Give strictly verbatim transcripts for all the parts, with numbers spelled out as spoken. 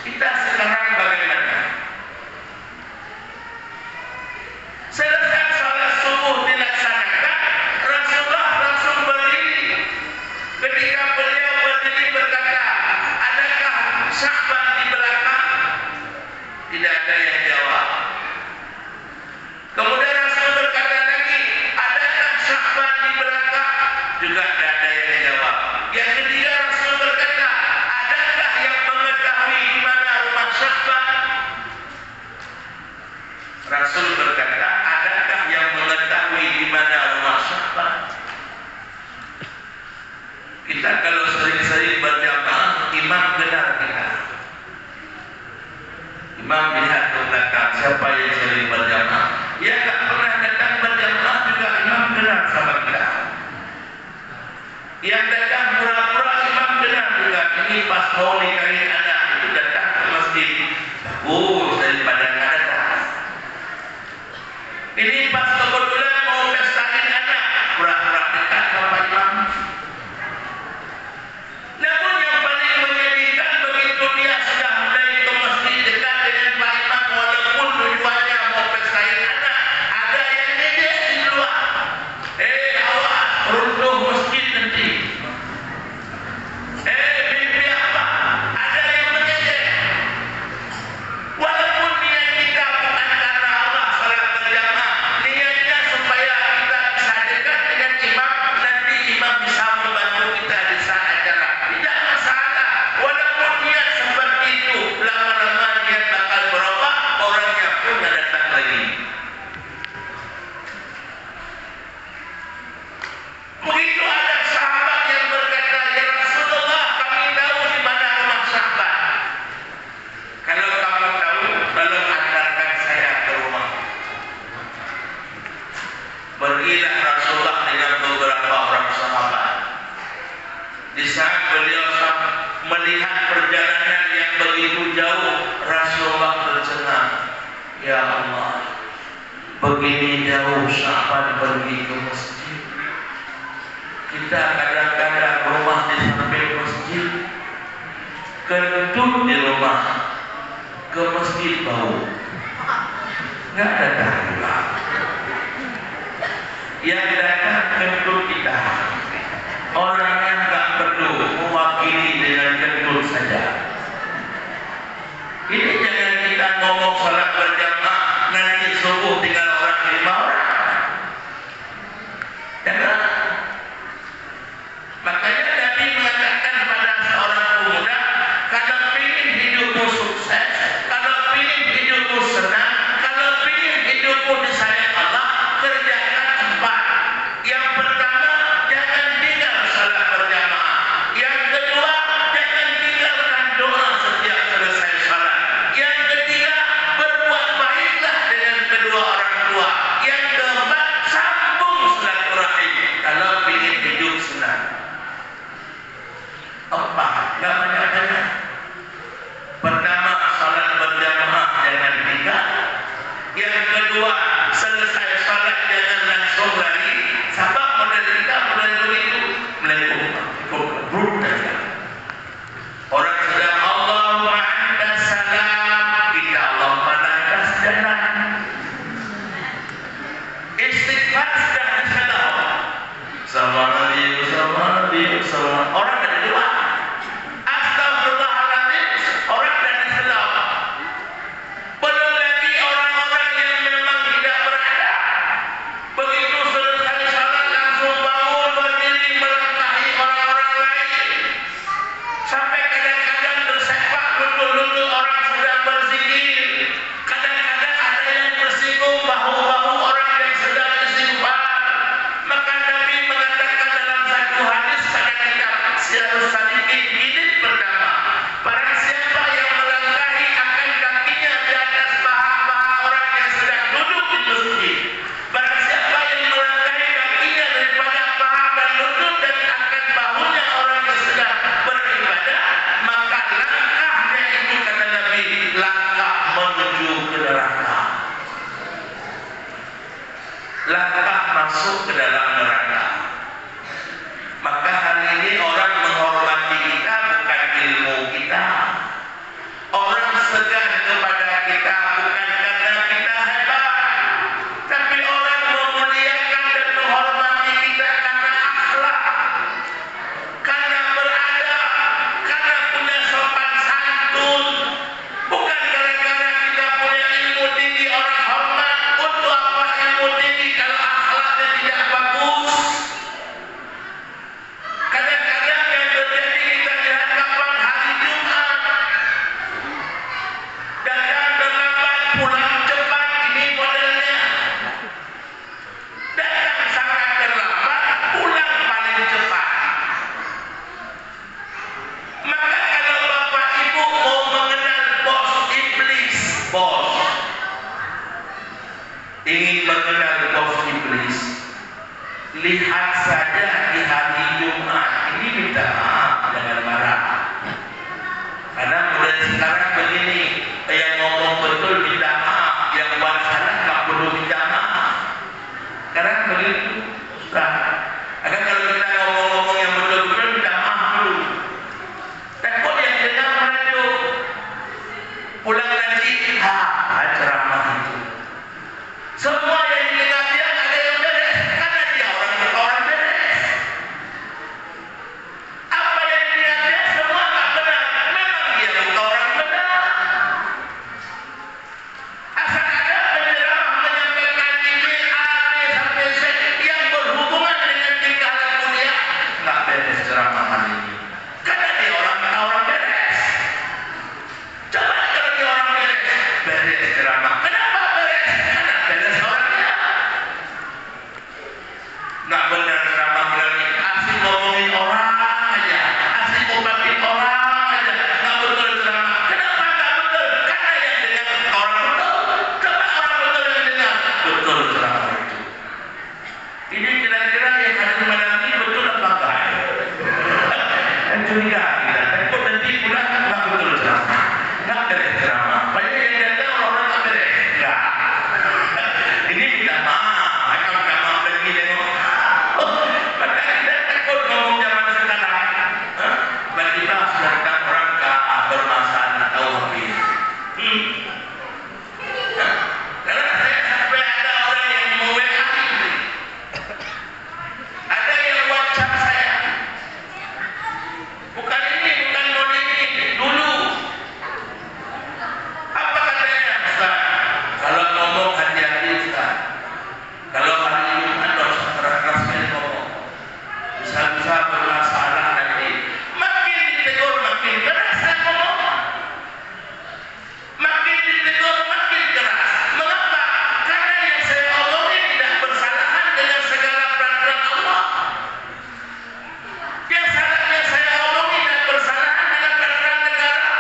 Kita sekarang bagaimana? Selesai salat subuh dilaksanakan, Rasulullah langsung berdiri. Ketika beliau berdiri berkata, "Adakah Sya'ban di belakang?" Tidak ada yang jawab. Kemudian Rasul berkata lagi, "Adakah Sya'ban di belakang?" Juga tidak ada yang jawab. Yang ketiga, Rasul berkata, "Adakah yang mengetahui di mana rumah Sya'ban?" Rasul berkata, "Adakah yang mengetahui di mana rumah Sya'ban?" Kita kalau sering-sering berjamaah, imam kenal kita. Imam lihat ke belakang, siapa yang sering berjamaah. Yang tak pernah datang berjamaah juga imam kenal sama kita. Yang datang pura-pura, imam kenal juga. Ini pas mau nikahin anak, itu datang ke masjid. Oh, daripada nggak datang. Ini pas kebetulan mau pestain anak, pura-pura dekat sama imam. Namun yang paling menyedihkan, begitu dia sudah mulai ke masjid dekat dengan Pak Imam, walaupun tujuannya mau pestain anak, ada yang ngejek di luar. "Eh, awas, runtuh masjid nanti." Eh, mimpi apa? Ada yang mengejek. Walaupun niat kita bukan karena Allah salat berjamaah, niatnya supaya kita bisa dekat dengan imam, nanti imam bisa membantu kita di saat acara. Tidak masalah. Walaupun niat seperti itu, lama-lama niat bakal berubah, orangnya pun nggak datang lagi. Begitu ada sahabat yang berkata, "Ya Rasulullah, kami tahu di mana rumah Sya'ban. Kalau kamu tahu, tolong antarkan saya ke rumah." Pergilah Rasulullah dengan beberapa orang sahabat. Di saat beliau sa-, melihat perjalanan yang begitu jauh, Rasulullah tercengang, "Ya Allah, begini jauh Sya'ban pergi ke masjid. Kita kadang-kadang rumah di samping masjid, kentut di rumah, ke masjid bau. Nggak datang juga. Yang datang kentut kita. Orang yang nggak perlu mewakili dengan kentut saja." Ini jangan kita ngomong salat berjamaah, nanti subuh tinggal orang lima orang. Jangan. Makanya Nabi mengatakan pada seorang pemuda, "Kalau pingin hidupmu sukses, kalau pingin hidupmu senang, kalau pingin hidupmu disayang Allah, kerjakan empat. Yang pertama, jangan tinggal salat berjamaah. Yang kedua, jangan tinggalkan Lihat saja di hari Jumat ini, minta maaf, jangan marah. Karena mulai sekarang begini, yang ngomong betul minta maaf, yang buat salah nggak perlu minta maaf. Sekarang begitu, Ustaz. Karena kalau kita ngomong-ngomong yang betul-betul, minta maaf dulu. Takut yang dengar merajuk. Pulang ngaji, ha, ha, ceramah itu. Semua yang didengar dia ada yang beres, karena dia orang, orang beres. Apa yang didengar dia semua tak benar, memang dia bukan orang benar. Asal ada penceramah menyampaikan ide A, B sampai Z yang berhubungan dengan tingkah laku dia, nggak beres ceramah hari ini. Karena dia orang, orang beres. Coba kalau dia orang beres, beres ceramah. Kenapa beres? Karena beres orangnya. Nggak benar ceramah Mulawi, asyik ngomongin orang aja, asyik mubadil orang aja, nggak betul ceramah. Kenapa nggak betul? Karena yang dengar orang betul. Coba orang betul yang dengar, betul ceramah itu. Ini kira-kira yang hadir malam ini betul apa enggak? Kan curiga kita, takut nanti pulang nggak betul ceramah. Nggak beres ceramah. Banyak yang datang orang-orang tak beres. Nggak. Ini minta maaf. Akan minta maaf lagi tengok. Maka kita takut ngomong zaman sekarang. Hah? Tiba-tiba sudah datang orang ka bermasalah, tahu habis. Hmm. Hah? Karena saya sampai ada orang yang mau W A itu. Ada yang WhatsApp saya. Bukan ini, bukan model ini, dulu. Apa katanya, "Ustaz, kalau ngomong hati-hati, Ustaz. Kalau hari Jumat, nggak usah keras-keras ngomong. Bisa-bisa bermasalah nanti." Makin ditegur, makin keras saya ngomong. Makin ditegur, makin keras. Mengapa? Karena yang saya omongin tidak bersalahan dengan segala peraturan Allah. Yang salah, yang saya omongin tidak bersalahan dengan peraturan negara.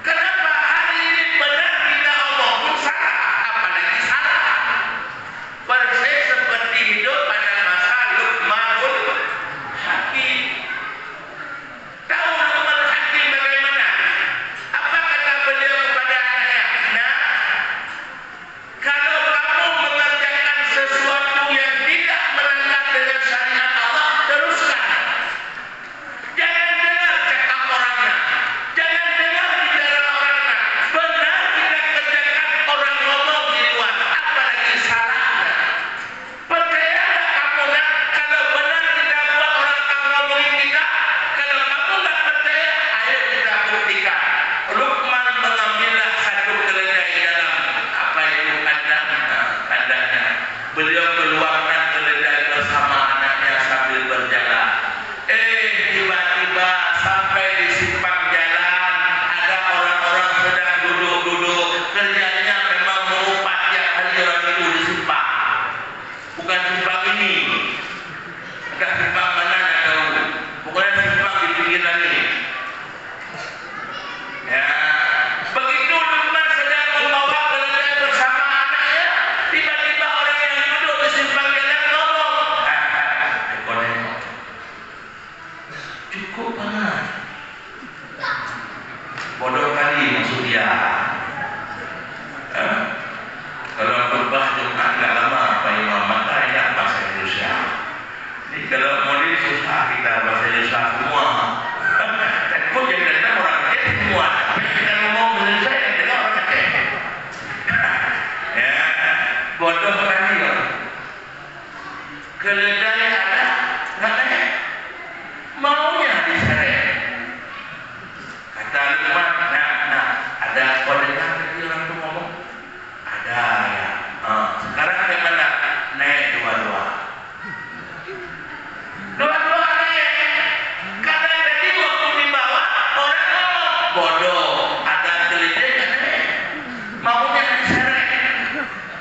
Kenapa hari ini benar kita omong pun salah, apalagi salah? Persis seperti hidup pada masa Luqmanul Hakim. Tahu Luqman Hakim bagaimana? Apa kata beliau kepada anaknya? "Nak, kalau kamu mengerjakan sesuatu yang tidak melanggar dengan syariat Allah, teruskan. Jangan dengar cakap orang, Nak. Jangan dengar bicara orang, Nak. Benar kita kerjakan orang ngomong di luar, apalagi salah, Nak." Percaya nggak kamu, Nak, kalau benar kita buat orang akan ngomongin kita? Kalau kamu nggak percaya, ayo kita buktikan. Luqman mengambillah satu keledai dalam, apa itu, kandang, nah, kandangnya. Beliau keluarkan keledai bersama anaknya sambil berjalan. Eh, tiba-tiba sampai di simpang jalan, ada orang-orang sedang duduk-duduk. Kerjanya memang mengupat tiap hari orang itu di simpang. Bukan simpang ini. Entah simpang mana, nggak tahu. Pokoknya simpang di pinggir langit. Ya. Begitu Luqman sedang membawa keledai bersama anaknya, tiba-tiba orang yang duduk di simpang jalan ngomong, "Ah, ah, ah, kau nengok." Cukup panas. Bodoh kali maksud dia. Hah? Kalau khutbah Jumat nggak lama, Pak Imam, maka enak bahasa Indonesia. Jadi kalau Maulid susah kita bahasa Indonesia semua. Takut yang datang orang Aceh semua. Tapi kita ngomong bahasa Indonesia yang dengar orang Aceh. Ya, bodoh kali ya. Keledai ada, nggak naik. Maunya diseret. Kata Luqman, "Nak, nak, ada kau dengar tadi orang tu ngomong?" "Ada, ya." "Ah, sekarang bagaimana?" "Naik dua-dua." Dua-dua naik. Karena tadi waktu di bawah, orang ngomong, "Bodoh, ada keledai nggak naik." Maunya diseret.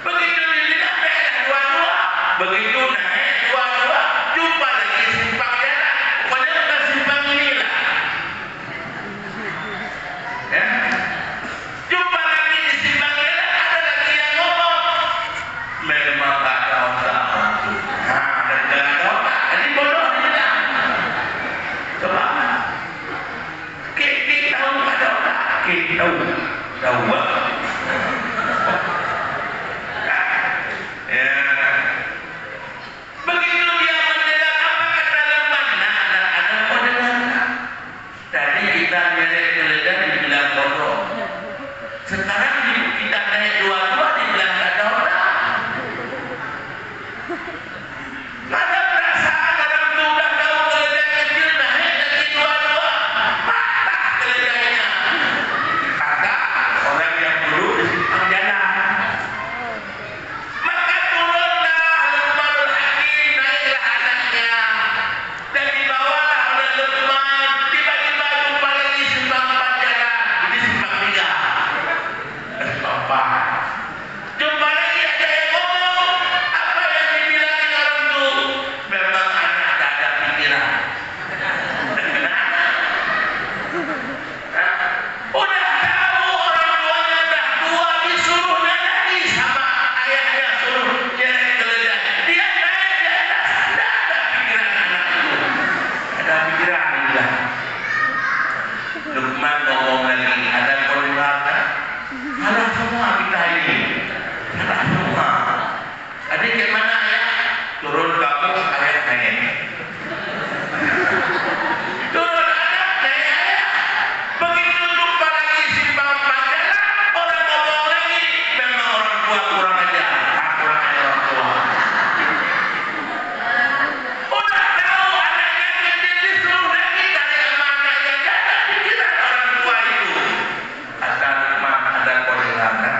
Begitu dilihat, naik dua-dua. Begitu naik dua-dua, jumpa lagi simpang jalan. Rupanya bukan simpang inilah. Tahu, tahu, ah. Ya. Begitu dia mendengar apa kata Luqman, nah, nah, ada pendengar. Tadi kita nyerek keledai dibilang bodoh. Sekarang di-, kita naik dua-dua dibilang tak ada orang. Ada perasaan orang tu dah tahu keledai kecil naik lagi dua-dua, patah keledainya. Kata orang yang duduk di simpang jalan. Maka turunlah Luqmanul Hakim, naiklah anaknya. Dan dibawalah oleh Luqman, tiba-tiba jumpa lagi simpang empat jalan. Ini simpang tiga. Simpang empat. Jumpa lagi ada yang ngomong, apa yang dibilangin orang tu? Memang anak tak ada pikiran. Udah tahu orang tuanya dah tua, disuruh nyanyi sama ayahnya, suruh nyerek keledai. Dia naik di atas, tidak ada pikiran anak itu. Ada pikiran dia. Luqman ngomong lagi, ada kau dengar tak? Salah semua kita ini. Salah semua. Jadi, ke mana ayah? Turun kampus, ayah naik. Turun anak, naik ayah. Begitu jumpa lagi simpang empat jalan, orang ngomong lagi, memang orang tua kurang ajar. Ah, kurang ajar orang tua. Udah tahu anaknya kecil disuruh naik, tarik sama anaknya, jangan pikiran orang tua itu. Kata Luqman, ada kau dengar, kan?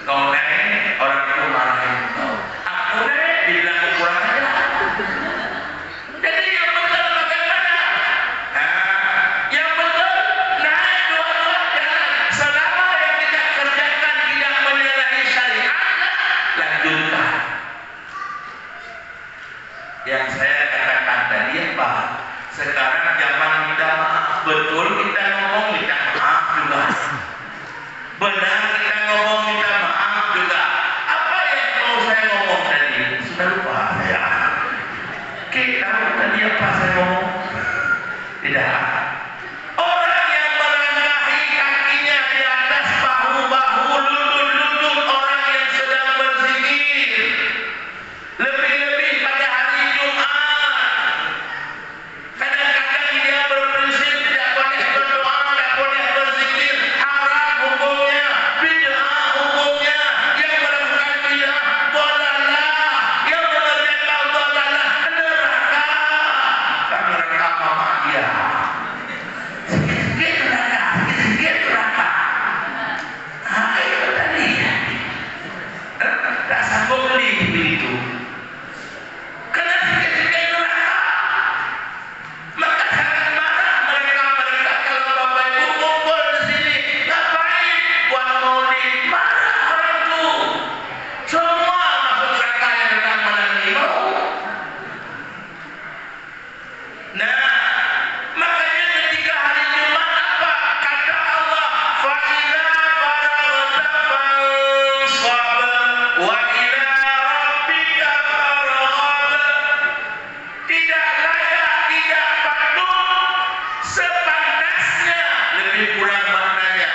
Kau naik, orang tu marahin kau. Aku naik, dibilang aku kurang ajar. Jadi yang betul bagaimana? Ha? Yang betul, naik dua-dua jalan. Selama yang kita kerjakan tidak menyalahi syariat, lanjutkan. Yang saya katakan tadi apa? Sekarang zaman minta maaf. Betul kita ngomong minta maaf juga. Benar kita ngomong minta maaf juga. Apa yang mau saya ngomong tadi? Sudah lupa saya. Oke, tahu tadi apa saya ngomong? Tidak. Orang yang melangkahi kakinya di atas bahu-bahu, lutut-lutut orang yang sedang berzikir. Lebih-lebih pada hari Jumat. Kadang-kadang dia berprinsip tidak boleh berdoa, tidak boleh berzikir, haram hukumnya, bid'ah hukumnya. Yang melakukan bid'ah, dhalalah. Yang mengerjakan dhalalah, neraka. Kan neraka mama dia. Sikit-sikit neraka, sikit-sikit neraka. Ha, itu tadi. Tak sanggup beli begitu. Kena sikit-sikit neraka. Maka sangat marah mereka-mereka kalau Bapak Ibu kumpul di sini. Ngapain buat maulid? Marah orang tu. Semua masuk neraka yang datang malam ini. Mau? Nah, makanya ketika hari Jumat apa? Kata Allah, "Fa idza faraghta fansab, wa ila rabbika farghab." Tidak layak, tidak patut, sepantasnya, lebih kurang maknanya.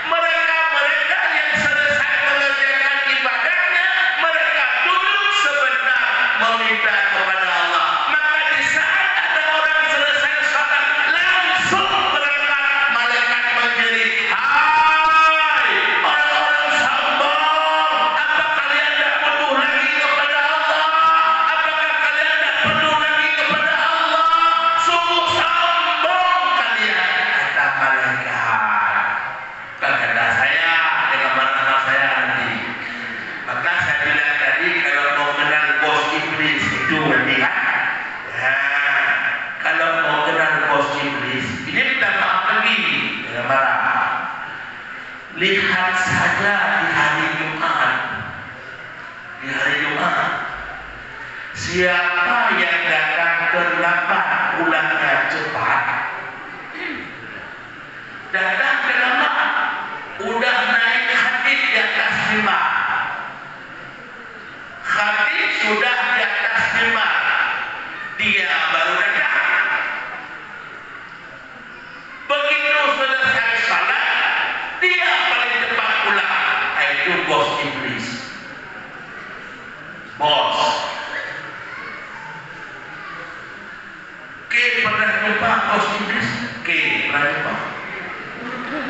Mereka-mereka yang selesai mengerjakan ibadahnya, mereka duduk sebentar meminta kepada Allah. Maka di saat ada orang selesai salat, langsung berangkat malaikat menjerit, "Hai orang-orang sombong, apa kalian tidak butuh lagi kepada Allah? Apakah kalian tidak perlu lagi kepada Allah? Sungguh sombong kalian," kata malaikat. Bukan kata saya, jangan marah-marah saya nanti. Maka saya bilang tadi, kalau mau kenal bos iblis itu nanti kan. Ha, kalau mau kenal bos iblis, ini minta maaf lagi, jangan marah. Lihat saja di hari Jumat. Di hari Jumat, siapa yang datang terlambat, pulangnya cepat. Datang terlambat, udah naik khatib di atas mimbar. Khatib sudah di atas mimbar, dia baru datang. Begitu selesai salat, Bos Iblis. Bos. Ke pernah jumpa bos Iblis? Ke pernah jumpa?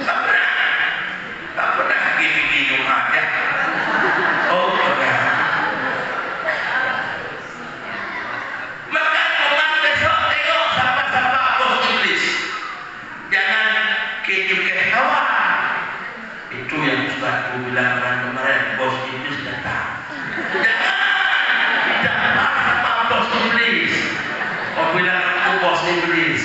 Tak pernah. Tak pernah pergi, pergi jumpa, ya. Oh, pernah. Maka, teman, besok tengok sapa-sapa bos Iblis. Jangan ke cukai kawan. Itu yang Ustaz bilang orang kemarin, bos Iblis datang. Jangan, jangan sama bos Iblis. Kau bilang aku bos Iblis.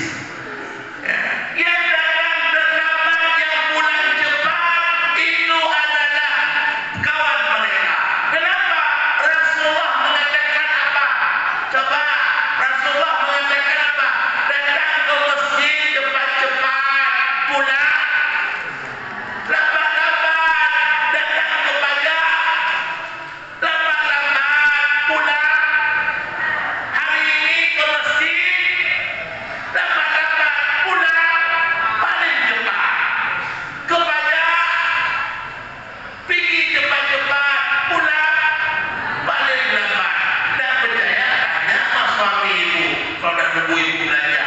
Ya. Yang datang terlambat, yang pulang cepat, itu adalah kawan mereka. Kenapa? Rasulullah mengatakan apa? Coba, Rasulullah mengatakan apa? Datang ke masjid cepat-cepat, pulang lambat-lambat, datang ke pagar lambat-lambat, pulang hari ini ke masjid lambat-lambat, pulang paling cepat ke pagar. Pigi cepat-cepat, pulang paling lambat. Tak percaya, tanya sama suami ibu, kalau nak tunggu ibu belanja.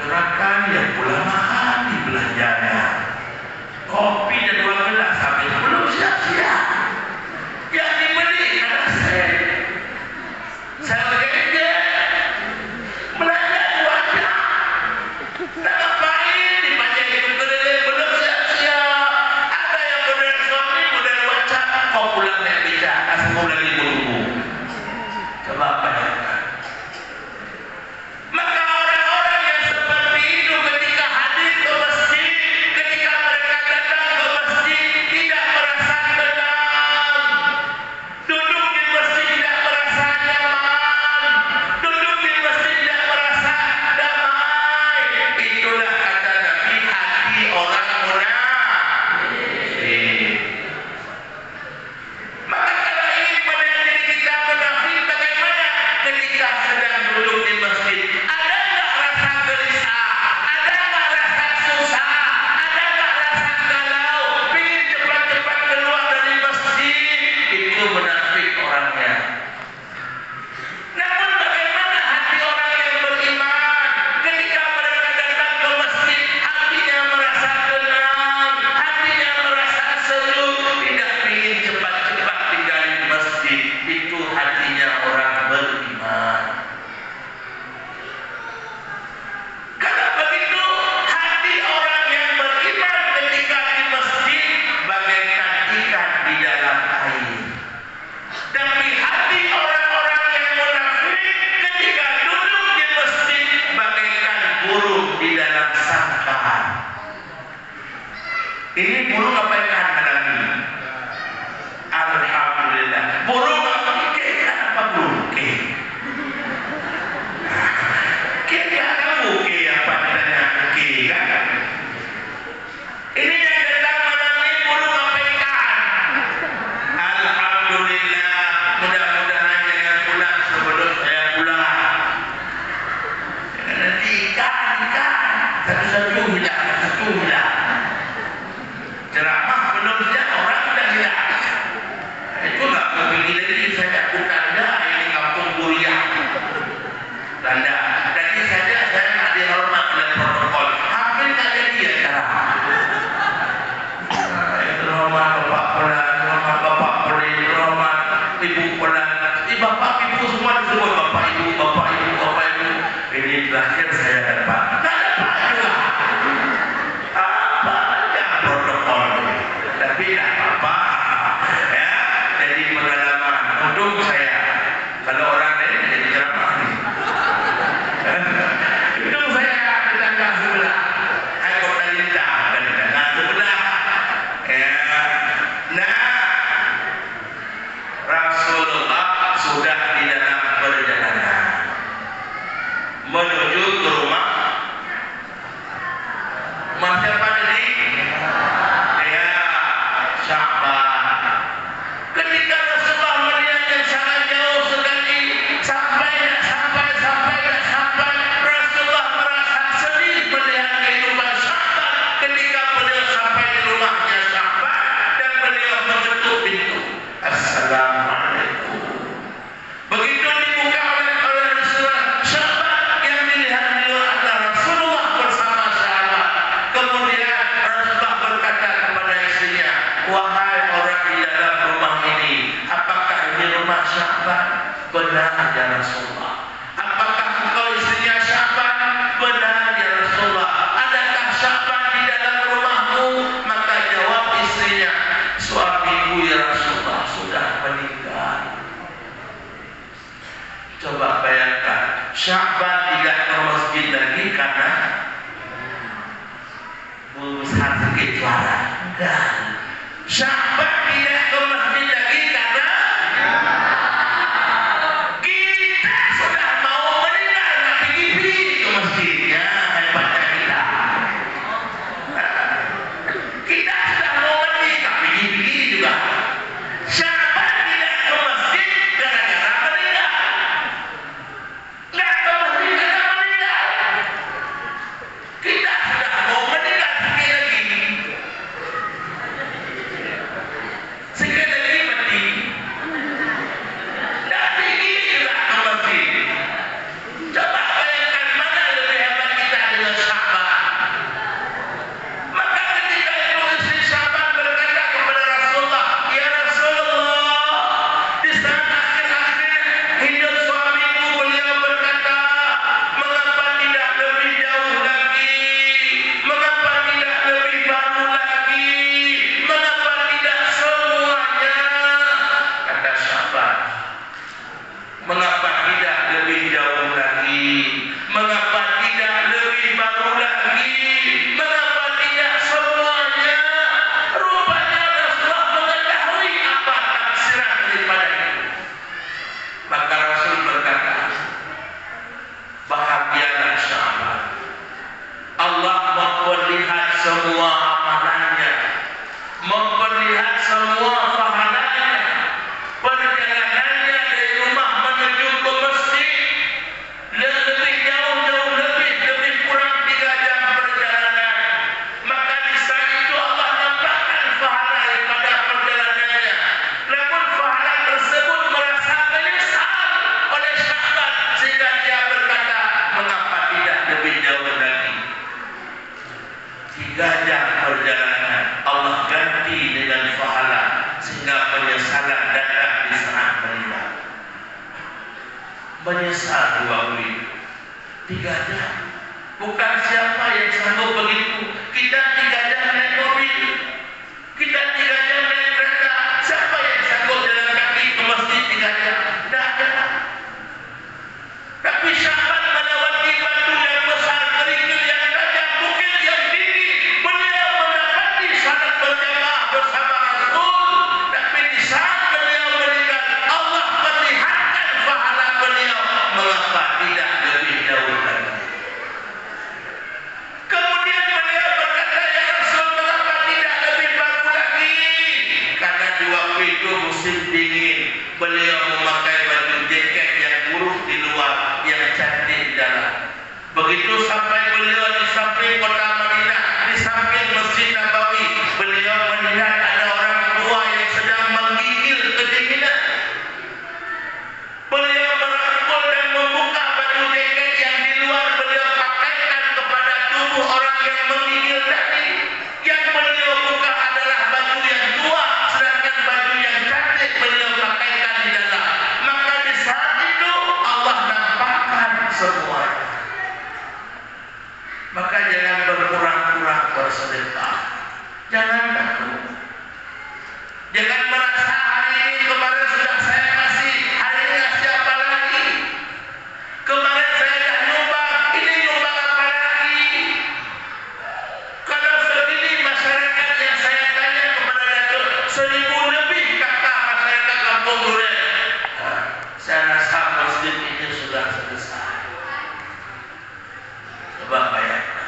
Gerakan yang pulang mahal di belanjanya. Kopi dan dua gelas habis, belum siap-siap. Yang dibeli kada sen. Saya pakai kerja, belanja dua jam. Tak ngapain, dipakai hidup keliling, belum siap-siap. Ada yang model suami, model macam, kau pulang naik beca, asal kau lagi menunggu. Coba bayangkan. Maka orang-orang yang seperti itu ketika hadir ke masjid, ketika mereka datang ke masjid, tidak merasa tenang. Duduk di masjid tidak merasa nyaman. Duduk di masjid tidak merasa damai. Itulah kata Nabi, hati orang munafik. Maka kalau ingin melihat diri kita munafik, bagaimana ketika sedang duduk di masjid? Ada nggak rasa gelisah? Ada nggak rasa susah? Ada nggak rasa galau? Pingin cepat-cepat keluar dari masjid? Itu munafik orangnya. Namun bagaimana hati orang yang beriman? Ketika mereka datang ke masjid, hatinya merasa tenang, hatinya merasa sejuk, tidak ingin cepat-cepat tinggalin masjid. Itu hatinya orang beriman. Kalau begitu, hati orang yang beriman ketika di masjid bagaikan ikan di dalam air. Tapi hati orang-orang yang munafik ketika duduk di masjid bagaikan burung di dalam sangkar. Ini burung apa ikan malam ini? Alhamdulillah. Burung apa ikan? Ikan apa burung? Ikan. Ikan, kamu ikan apa ditanya? Ikan, kan? Ini yang datang malam ini burung apa ikan? Alhamdulillah, mudah-mudahan jangan pulang sebelum saya pulang. Jangan nanti ikan, ikan. Satu-satu hilang, satu hilang. Ceramah belum siap, orang sudah hilang. Itu nggak pergi lagi, saya bukan dah ini kampung Buria. Tanda. Tadi saja saya nak dihormat oleh protokol. Hampir tak jadi acara. Terhormat Bapak Pelan, terhormat Bapak Perin, terhormat Ibu Pelan. Di Bapak Ibu semua disebut Bapak Ibu, Bapak Ibu, Bapak Ibu. Ini terakhir saya dapat. Tak dapat juga. Apa aja protokol. Tapi tak apa-apa. Ya, jadi pengalaman. Untung saya. Kalau orang lain jadi ceramah ni. Itu saya tetangga sebelah. Hai kota lintah, bukan tetangga sebelah. Ya. Nah, Rasulullah sudah di dalam perjalanan menuju ke rumah Masa pada di, ya, Sya'ban. Ketika Rasulullah melihat yang sangat jauh sekali, sampai tak sampai, sampai tak sampai, Rasulullah merasa sedih melihat kehidupan Sya'ban. Ketika beliau sampai di rumahnya Sya'ban dan beliau Kemudian Rasulullah berkata kepada istrinya, "Wahai orang di dalam rumah ini, apakah ini rumah Sya'ban?" "Benar, ya Rasulullah." "Apakah engkau istrinya Sya'ban?" "Benar, ya Rasulullah." "Adakah Sya'ban di dalam rumahmu?" Maka jawab istrinya, "Suamiku, ya Rasulullah, sudah meninggal." Coba bayangkan, Sya'ban tidak ke masjid lagi karena Bubesar sikit suara. Enggak. Sya'ban tidak ke masjid lagi karena kita sudah mau meninggal, tapi pigi-pigi ke masjid. Ya, hebatnya kita. Kita sudah mau mati, tapi pigi-pigi juga. Sya'ban tidak ke masjid gara-gara meninggal. Nggak tahu hari kita meninggal. Kita sudah mau meninggal, sikit lagi. Sikit lagi mati. Tapi ini juga ke masjid. Coba bayangkan mana lebih hebat kita dengan Sya'ban. Maka ketika itu istri Sya'ban berkata kepada Rasulullah, "Ya Rasulullah, di saat akhir-akhir hidup suamiku, beliau berkata, 'Mengapa tidak lebih jauh lagi? Mengapa tidak lebih baru lagi? Mengapa tidak semuanya?'" Kata Sya'ban, "Mengapa tidak lebih jauh lagi? Mengapa tidak lebih baru lagi? Mengapa tidak semuanya?" Rupanya Rasulullah mengetahui apa tafsiran daripada itu. Maka Rasul berkata, "Bahagialah Sya'ban. Allah memperlihat semua amalannya, memperlihat semua pahalanya, perjalanannya dari rumah menuju ke masjid, le-, lebih jauh, jauh lebih, lebih kurang tiga jam perjalanan. Maka di saat itu Allah nampakkan pahala daripada perjalanannya. Namun pahala tersebut merasa menyesal oleh Sya'ban, sehingga dia berkata, "Mengapa tidak lebih jauh lagi?" Tiga jam perjalanan Allah ganti dengan pahala, sehingga penyesalan datang di saat meninggal. Menyesal dua kali. Tiga jam. Bukan siapa yang sanggup begitu. Kita tiga jam naik mobil. Kita tiga jam naik kereta. Siapa yang sanggup jalan kaki ke masjid tiga jam? Tidak ada. Tapi Sya'ban melewati batu yang besar, kerikil yang tajam, bukit yang tinggi. Beliau mendapati salat berjamaah bersama Rasul. Tapi di saat beliau meninggal, Allah perlihatkan pahala beliau. Mengapa tidak lebih jauh lagi? Kemudian beliau berkata, "Ya Rasul, mengapa tidak lebih baru lagi?" Karena di waktu itu musim dingin, beliau memakai baju jaket yang buruk di luar, yang cantik di dalam. Begitu sampai beliau di samping kota Madinah, di samping Masjid Nabawi, beliau melihat ada orang tua yang sedang menggigil kedinginan. Beliau merangkul dan membuka baju jaket yang di luar beliau pakaikan kepada tubuh orang yang menggigil tadi. Yang beliau buka adalah baju yang tua, sedangkan baju yang cantik beliau pakaikan di dalam. Maka di saat itu Allah nampakkan semuanya. Maka jangan berkurang-kurang bersedekah. Jangan takut. Jangan merasa hari ini, kemarin sudah saya kasih, hari ini kasih apa lagi? Kemarin saya dah nyumbang, ini nyumbang apa lagi? Kalau segini masyarakat yang saya tanya kepada Datuk, seribu lebih kakak masyarakat Kampung Duren. Nah, saya rasa masjid ini sudah selesai. Coba bayangkan.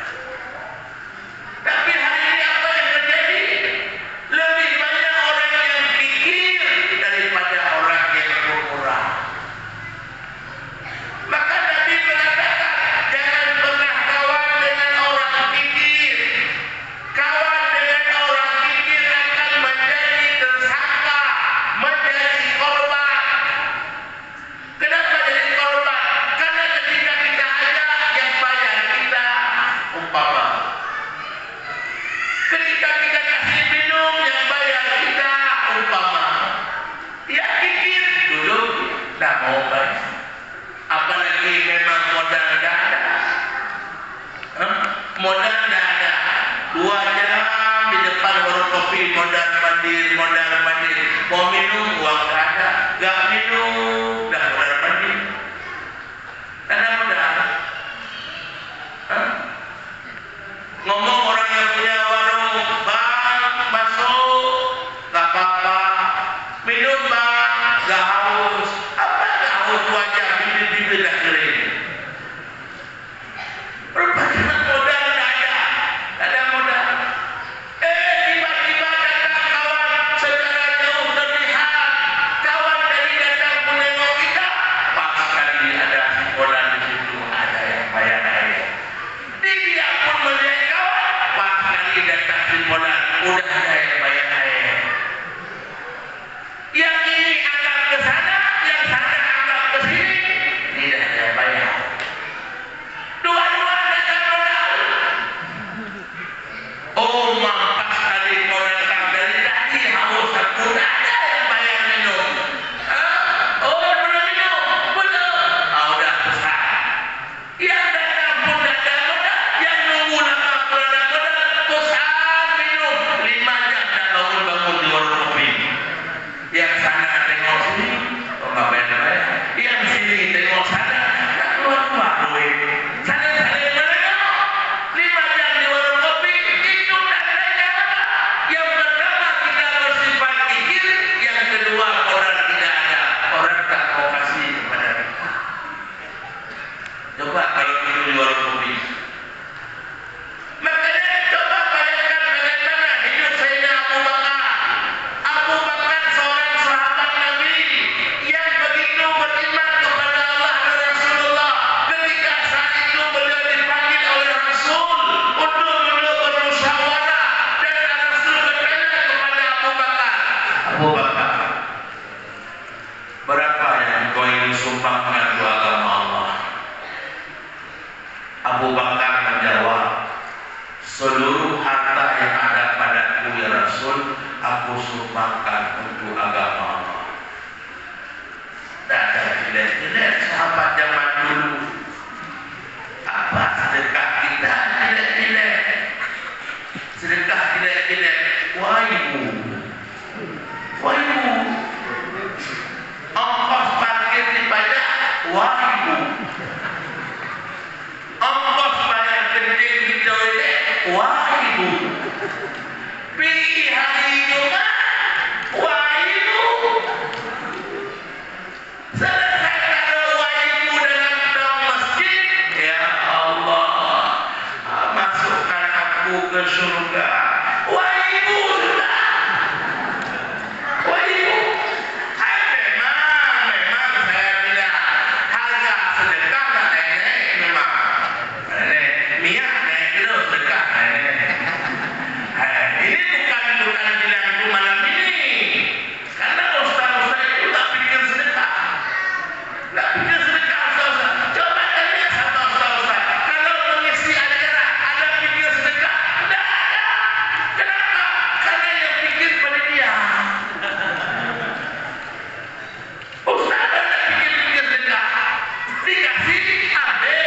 Tapi hari ini apa yang terjadi? Lebih banyak orang yang Apalagi memang modal dah ada. Hah? Modal dah ada. Dua jam di depan warung kopi, modal mandir, modal mandir. Mau minum, uang tak ada. Gak minum, dah modal mandir. Ada modal. Hah? Ngomong orang yang punya warung, "Bang, masuk." "Gak apa-apa." "Minum, Bang." "Gak haus." "Apa gak haus?" Wajah bibir-bibir dah kering. Rupanya modal tak ada. Tak ada modal. Eh, tiba-tiba datang kawan secara jauh terlihat. Kawan tadi datang menengok kita. Pas sekali ada simpolan di situ, ada yang bayar air. Dia pun melihat kawan. Pas sekali datang simpolan, udah ada yang bayar air. Yang ini anggap ke sana, yang sana anggap ke sini. Tidak ada yang bayar. Dua-dua datang modal. Oh, mampas kali kau datang dari tadi, haus aku, tak ada yang bayar minum. Hah? Oh, belum minum? Belum. Ah, udah pesan. Yang datang pun tak ada modal, yang nunggu lama pun tak ada modal. Pesan minum, lima jam tak bangun-bangun di warung kopi. Yang sana tengok sini, oh, nggak bayar-bayar. Yang sini tengok sana, nggak keluar-keluar duit. Saling-saling menengok. Lima jam di warung kopi, itu tandanya apa? Yang pertama kita bersifat kikir, yang kedua modal tidak ada. Orang tak mau kasih kepada kita. Coba kalau tidur di warung kopi. Makanya coba bayangkan bagaimana hidup Sayyidina Abu Bakar. Abu Bakar seorang sahabat Nabi yang begitu beriman kepada Allah dan Rasulullah. Ketika saat itu beliau dipanggil oleh Rasul untuk duduk bermusyawarah dan Rasul bertanya kepada Abu Bakar, "Abu Bakar, berapa yang engkau ingin sumbangkan untuk agama Allah?" Abu Bakar menjawab, "Seluruh harta yang ada padaku, ya Rasul, aku sumbangkan untuk agama Allah." Dah ada jelek-jelek sahabat zaman dulu. Apa sedekah kita jelek-jelek? Sedekah jelek-jelek, wah, ibu. Wah, ibu. Ongkos parkir dipajak, wah, ibu. Ongkos bayar kencing di toilet, wah, ibu. Pi hari Jumat, wah, ibu. Selesai taruh waibu dalam tong masjid, "Ya Allah, masukkan aku ke syurga." Waibu sudah. Waibu. Hai, memang, memang saya bilang, harga sedekah nak naik-naik memang. Naik. Minyak naik terus, sedekah naik-naik. Hai, ini bukan, bukan bilang tu malam ini. Karena ustaz-ustaz itu tak pikir sedekah. Tak pikir sedekah ustaz-ustaz. Coba tanya sama ustaz-ustaz. Kalau mengisi acara, ada pikir sedekah? Tidak ada. Kenapa? Karena yang pikir panitia. Ustaz tak ada pikir-pikir sedekah. Dikasih, ambil.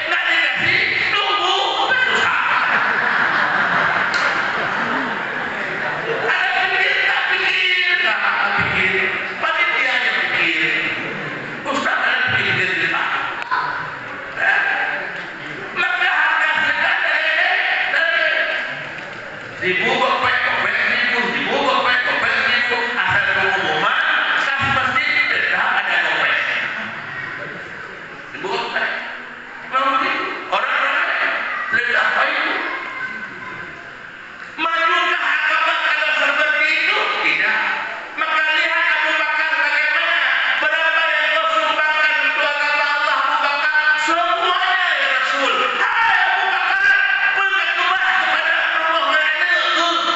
Nggak dikasih, tunggu, susah. Ada pikir, tak pikir, tak pikir. Panitia yang pikir. Ustaz ada pikir-pikir sedekah. Eh? Maka harga sedekah dari, dari Sibu gopek, gopek sibu, sibu gopek, gopek sibu. Asal pengumuman, kas masjid tetap ada gopek. Sibu gopek. Memang begitu. Orang ramai. Sedekah payung. Majukah agama kalau seperti itu? Tidak. Maka lihat Abu Bakar bagaimana. Berapa yang kau sumbangkan untuk agama Allah, Abu Bakar? Semuanya, ya Rasul. Hai Abu Bakar, peue ka keubah kepada Allah ngon aneuk keuh?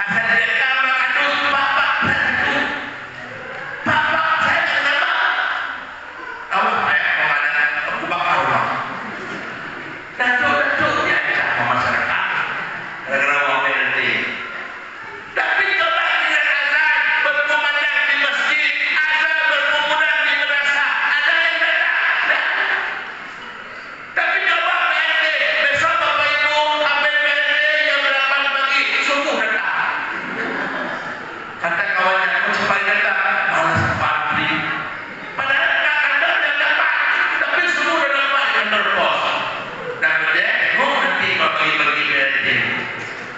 Asai datang maka tu, pak-pak, pak-pak, saya tak kenal, Pak. Awak payah mengada Abu Bakar, Pak. Datuk-datuk diancam sama masyarakat. Gara-gara orang P L T. Tapi coba dengar azan berkumandang di masjid, azan berkumandang di madrasah. Ada yang datang? Tidak. Tapi coba P L T, besok Bapak Ibu, habis P L T jam delapan pagi, subuh datang. Kata kawannya, "Kok cepat datang?" "Malas pantri." Padahal kat kantor jam delapan, tapi subuh dah nampak di kantor pos. Dan dia tengok nanti kalau bagi-bagi P L T.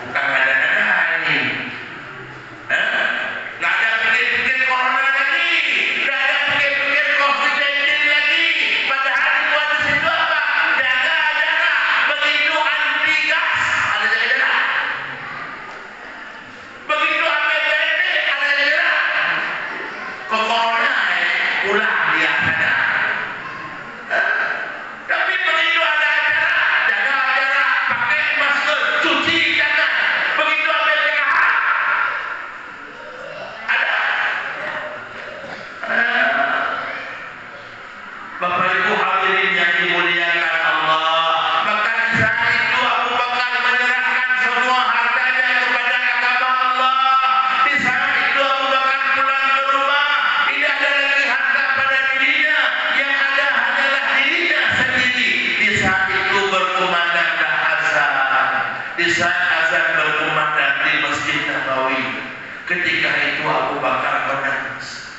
Bukan ada-ada ini. Hah? Nggak ada pikir-pikir corona lagi. Nggak ada pikir-pikir covid sembilan belas lagi. Padahal dibuat di situ apa? Jaga jarak. Begitu anti gas, ada jaga jarak. Begitu ada P L T, ada jarak. Kok corona, eh, pulang dia sana. Hah? Tapi begitu ada acara, jaga jarak, pakai masker, cuci tangan. Begitu habis P K H, ada. Ah. Bapak Ibu hadirin yang dimuliakan Allah, maka di saat itu Abu Bakar menyerahkan semua hartanya kepada agama Allah. Di saat itu Abu Bakar pulang ke rumah, tidak ada lagi harta pada dirinya, yang ada hanyalah dirinya sendiri. Di saat itu berkumandanglah azan. Di saat azan berkumandang di Masjid Nabawi, ketika itu Abu Bakar menangis.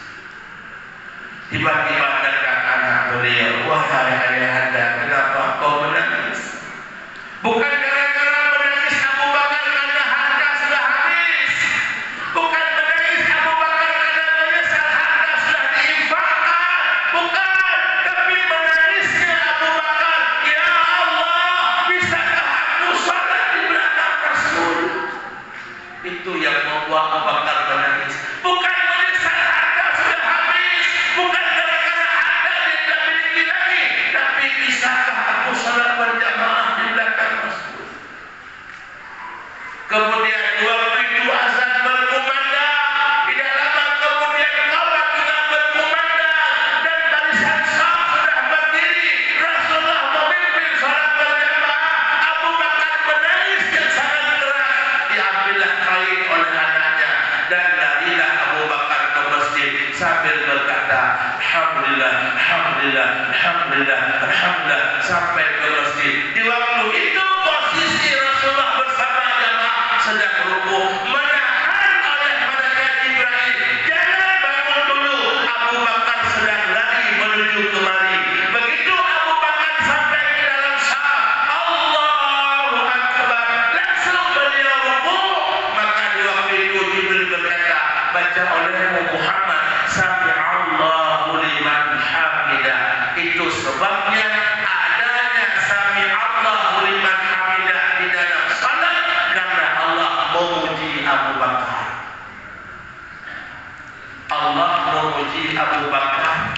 Tiba-tiba datang anak beliau, "Wahai ayahanda, kenapa kau menangis?" Bukan gara-gara menangis Abu Bakar karena harta sudah habis. Bukan menangis Abu Bakar karena menyesal harta sudah diinfakkan. Bukan. Tapi menangisnya Abu Bakar, "Ya Allah, bisakah aku salat di belakang Rasul?" Itu yang membuat Abu Bakar menangis. Bukan menyesal harta sudah habis, bukan gara-gara harta yang tidak miliki lagi, tapi bisakah aku salat berjamaah di belakang Rasul? Kemudian di waktu itu azan berkumandang, tidak lama kemudian qamat juga berkumandang, dan barisan saf sudah berdiri. Rasulullah memimpin salat berjamaah. Abu Bakar menangis yang sangat keras. Diambillah kain oleh anaknya dan larilah Abu Bakar ke masjid sambil berkata, "Alhamdulillah, alhamdulillah, alhamdulillah, alhamdulillah," sampai ke masjid. Di waktu itu posisi Rasulullah bersama jamaah sedang rukuk, menahan oleh malaikat Jibril, "Jangan bangun dulu." Abu Bakar sedang lari menuju kemari. Begitu Abu Bakar sampai ke dalam saf, Allahu Akbar, langsung beliau rukuk. Maka di waktu itu Jibril berkata, "Baca olehmu Muhammad, 'Sami'allahu liman hamidah.'" Itu sebabnya adanya "Sami'allahu liman hamidah" di dalam salat, karena Allah memuji Abu Bakar. Allah memuji Abu Bakar.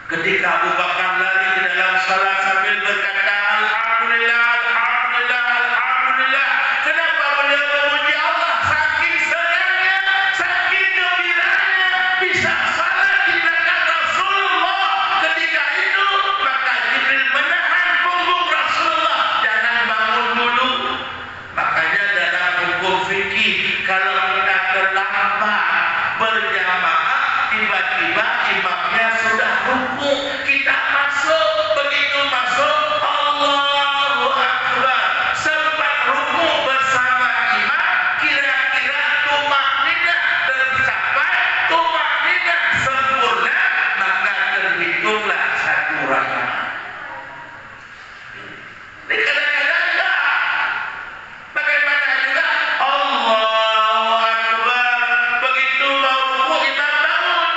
Ketika Abu Bakar lari di dalam salat sambil berkata, "Alhamdulillah, alhamdulillah, alhamdulillah." Kenapa beliau memuji Allah? Saking senangnya, saking gembiranya bisa salat di belakang Rasulullah. Ketika itu, maka Jibril menahan punggung Rasulullah, "Jangan bangun dulu." Makanya dalam hukum fikih, kalau kita terlambat berjamaah, tiba-tiba imamnya sudah rukuk, kita masuk, begitu masuk, Allahu Akbar, sempat rukuk bersama imam, kira-kira tumakninah tercapai, tumakninah sempurna, maka terhitunglah satu rakaat. Di kadang-kadang enggak. Bagaimana juga? Allahu Akbar. Begitu mau rukuk, imam bangun.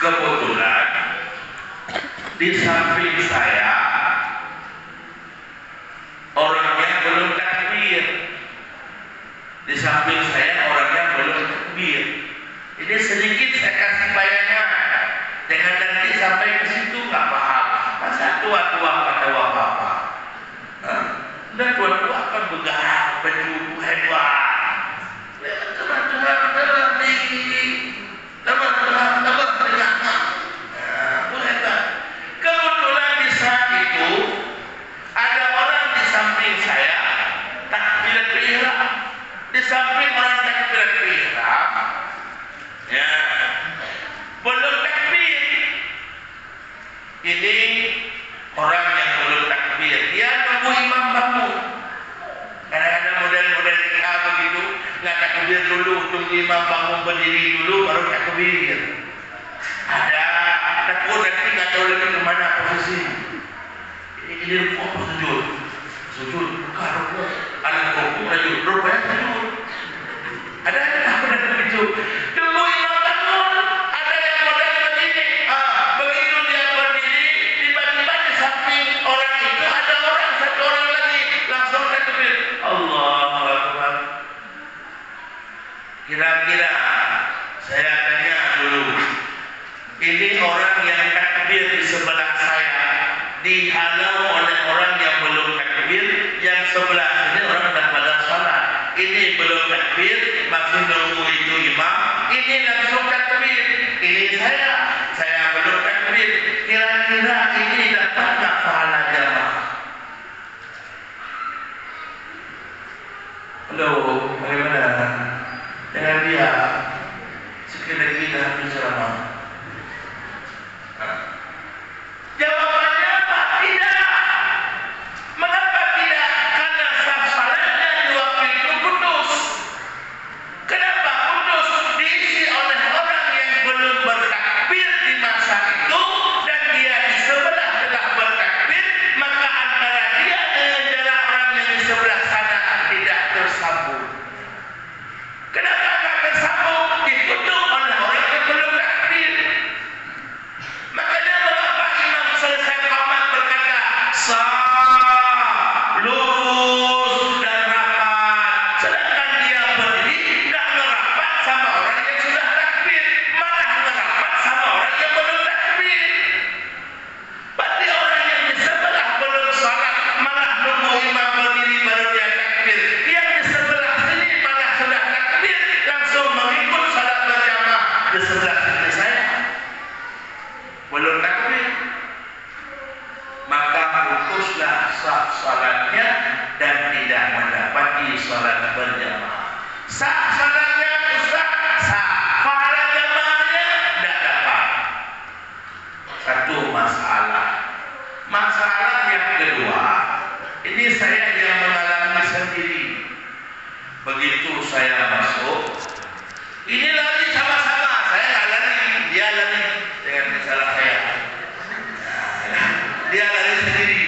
Kebetulan di samping saya orang yang belum takbir. Di samping saya orang yang belum takbir. Ini sedikit saya kasih bayangan. Jangan nanti sampai ke situ nggak paham. Masa tua-tua kata apa-apa. Hah? Udah tua-tua kan bergerak, baju hebat. Memang teman-teman, teman tinggi. Teman-teman, teman tinggi. Nah, boleh tak? Kebetulan di saat itu, ada orang di samping saya takbiratul ihram. Di samping orang takbiratul ihram, ya, belum takbir. Ini orang yang belum takbir. Dia nunggu imam bangun. Kadang-kadang model-model kita begitu, nggak takbir dulu, tunggu imam bangun berdiri dulu, baru takbir. Ada, takut nanti nggak tahu lagi ke mana posisi. Ini, ini rukuk apa sujud? Sujud, bukan rukuk. Alah, rukuk laju, rupanya sujud. Ada, ada, ada begitu. Tunggu imam bangun, ada yang model begini. Ah, begitu dia berdiri, tiba-tiba di samping orang itu ada orang, satu orang lagi. Langsung takbir. Allahu Akbar. Kira-kira saya tanya dulu, ini orang yang takbir di sebelah saya dihalau oleh orang yang belum takbir, yang sebelah sini orang dah pada salat. Ini belum takbir, masih nunggu itu imam, ini langsung takbir. Ini saya, saya belum takbir. Kira-kira ini dapat tak pahala jamaah? Halo, bagaimana? Jangan diam. Sekali lagi dah habis ceramah. Jawabannya apa? Tidak. Mengapa tidak? Karena saf salatnya di waktu itu putus. Kenapa putus? Diisi oleh orang yang belum bertakbir di masa itu, dan dia di sebelah telah bertakbir, maka antara dia dengan jarak orang yang di sebelah sana tidak tersambung. Kenapa tak tersambung? Ditutup oleh orang yang belum takbir. Makanya mengapa imam selesai qamat berkata, "Saf, lurus dan rapat," sedangkan dia berdiri tak ngerapat sama orang yang sudah takbir, malah ngerapat sama orang yang belum takbir. Berarti orang yang di sebelah belum salat, malah nunggu imam berdiri baru dia takbir. Yang di sebelah sini malah sudah takbir, langsung mengikut salat berjamaah di sebelah sini saya. Belum takbir. Maka putuslah saf salatnya dan tidak mendapati salat berjamaah. Sah salatnya, ustaz, sah. Pahala jamaahnya tidak dapat. Satu masalah. Masalah yang kedua, ini saya yang mengalami sendiri. Begitu saya masuk, ini lari sama-sama. Saya nggak lari, dia lari dengan salah saya. Dia lari sendiri.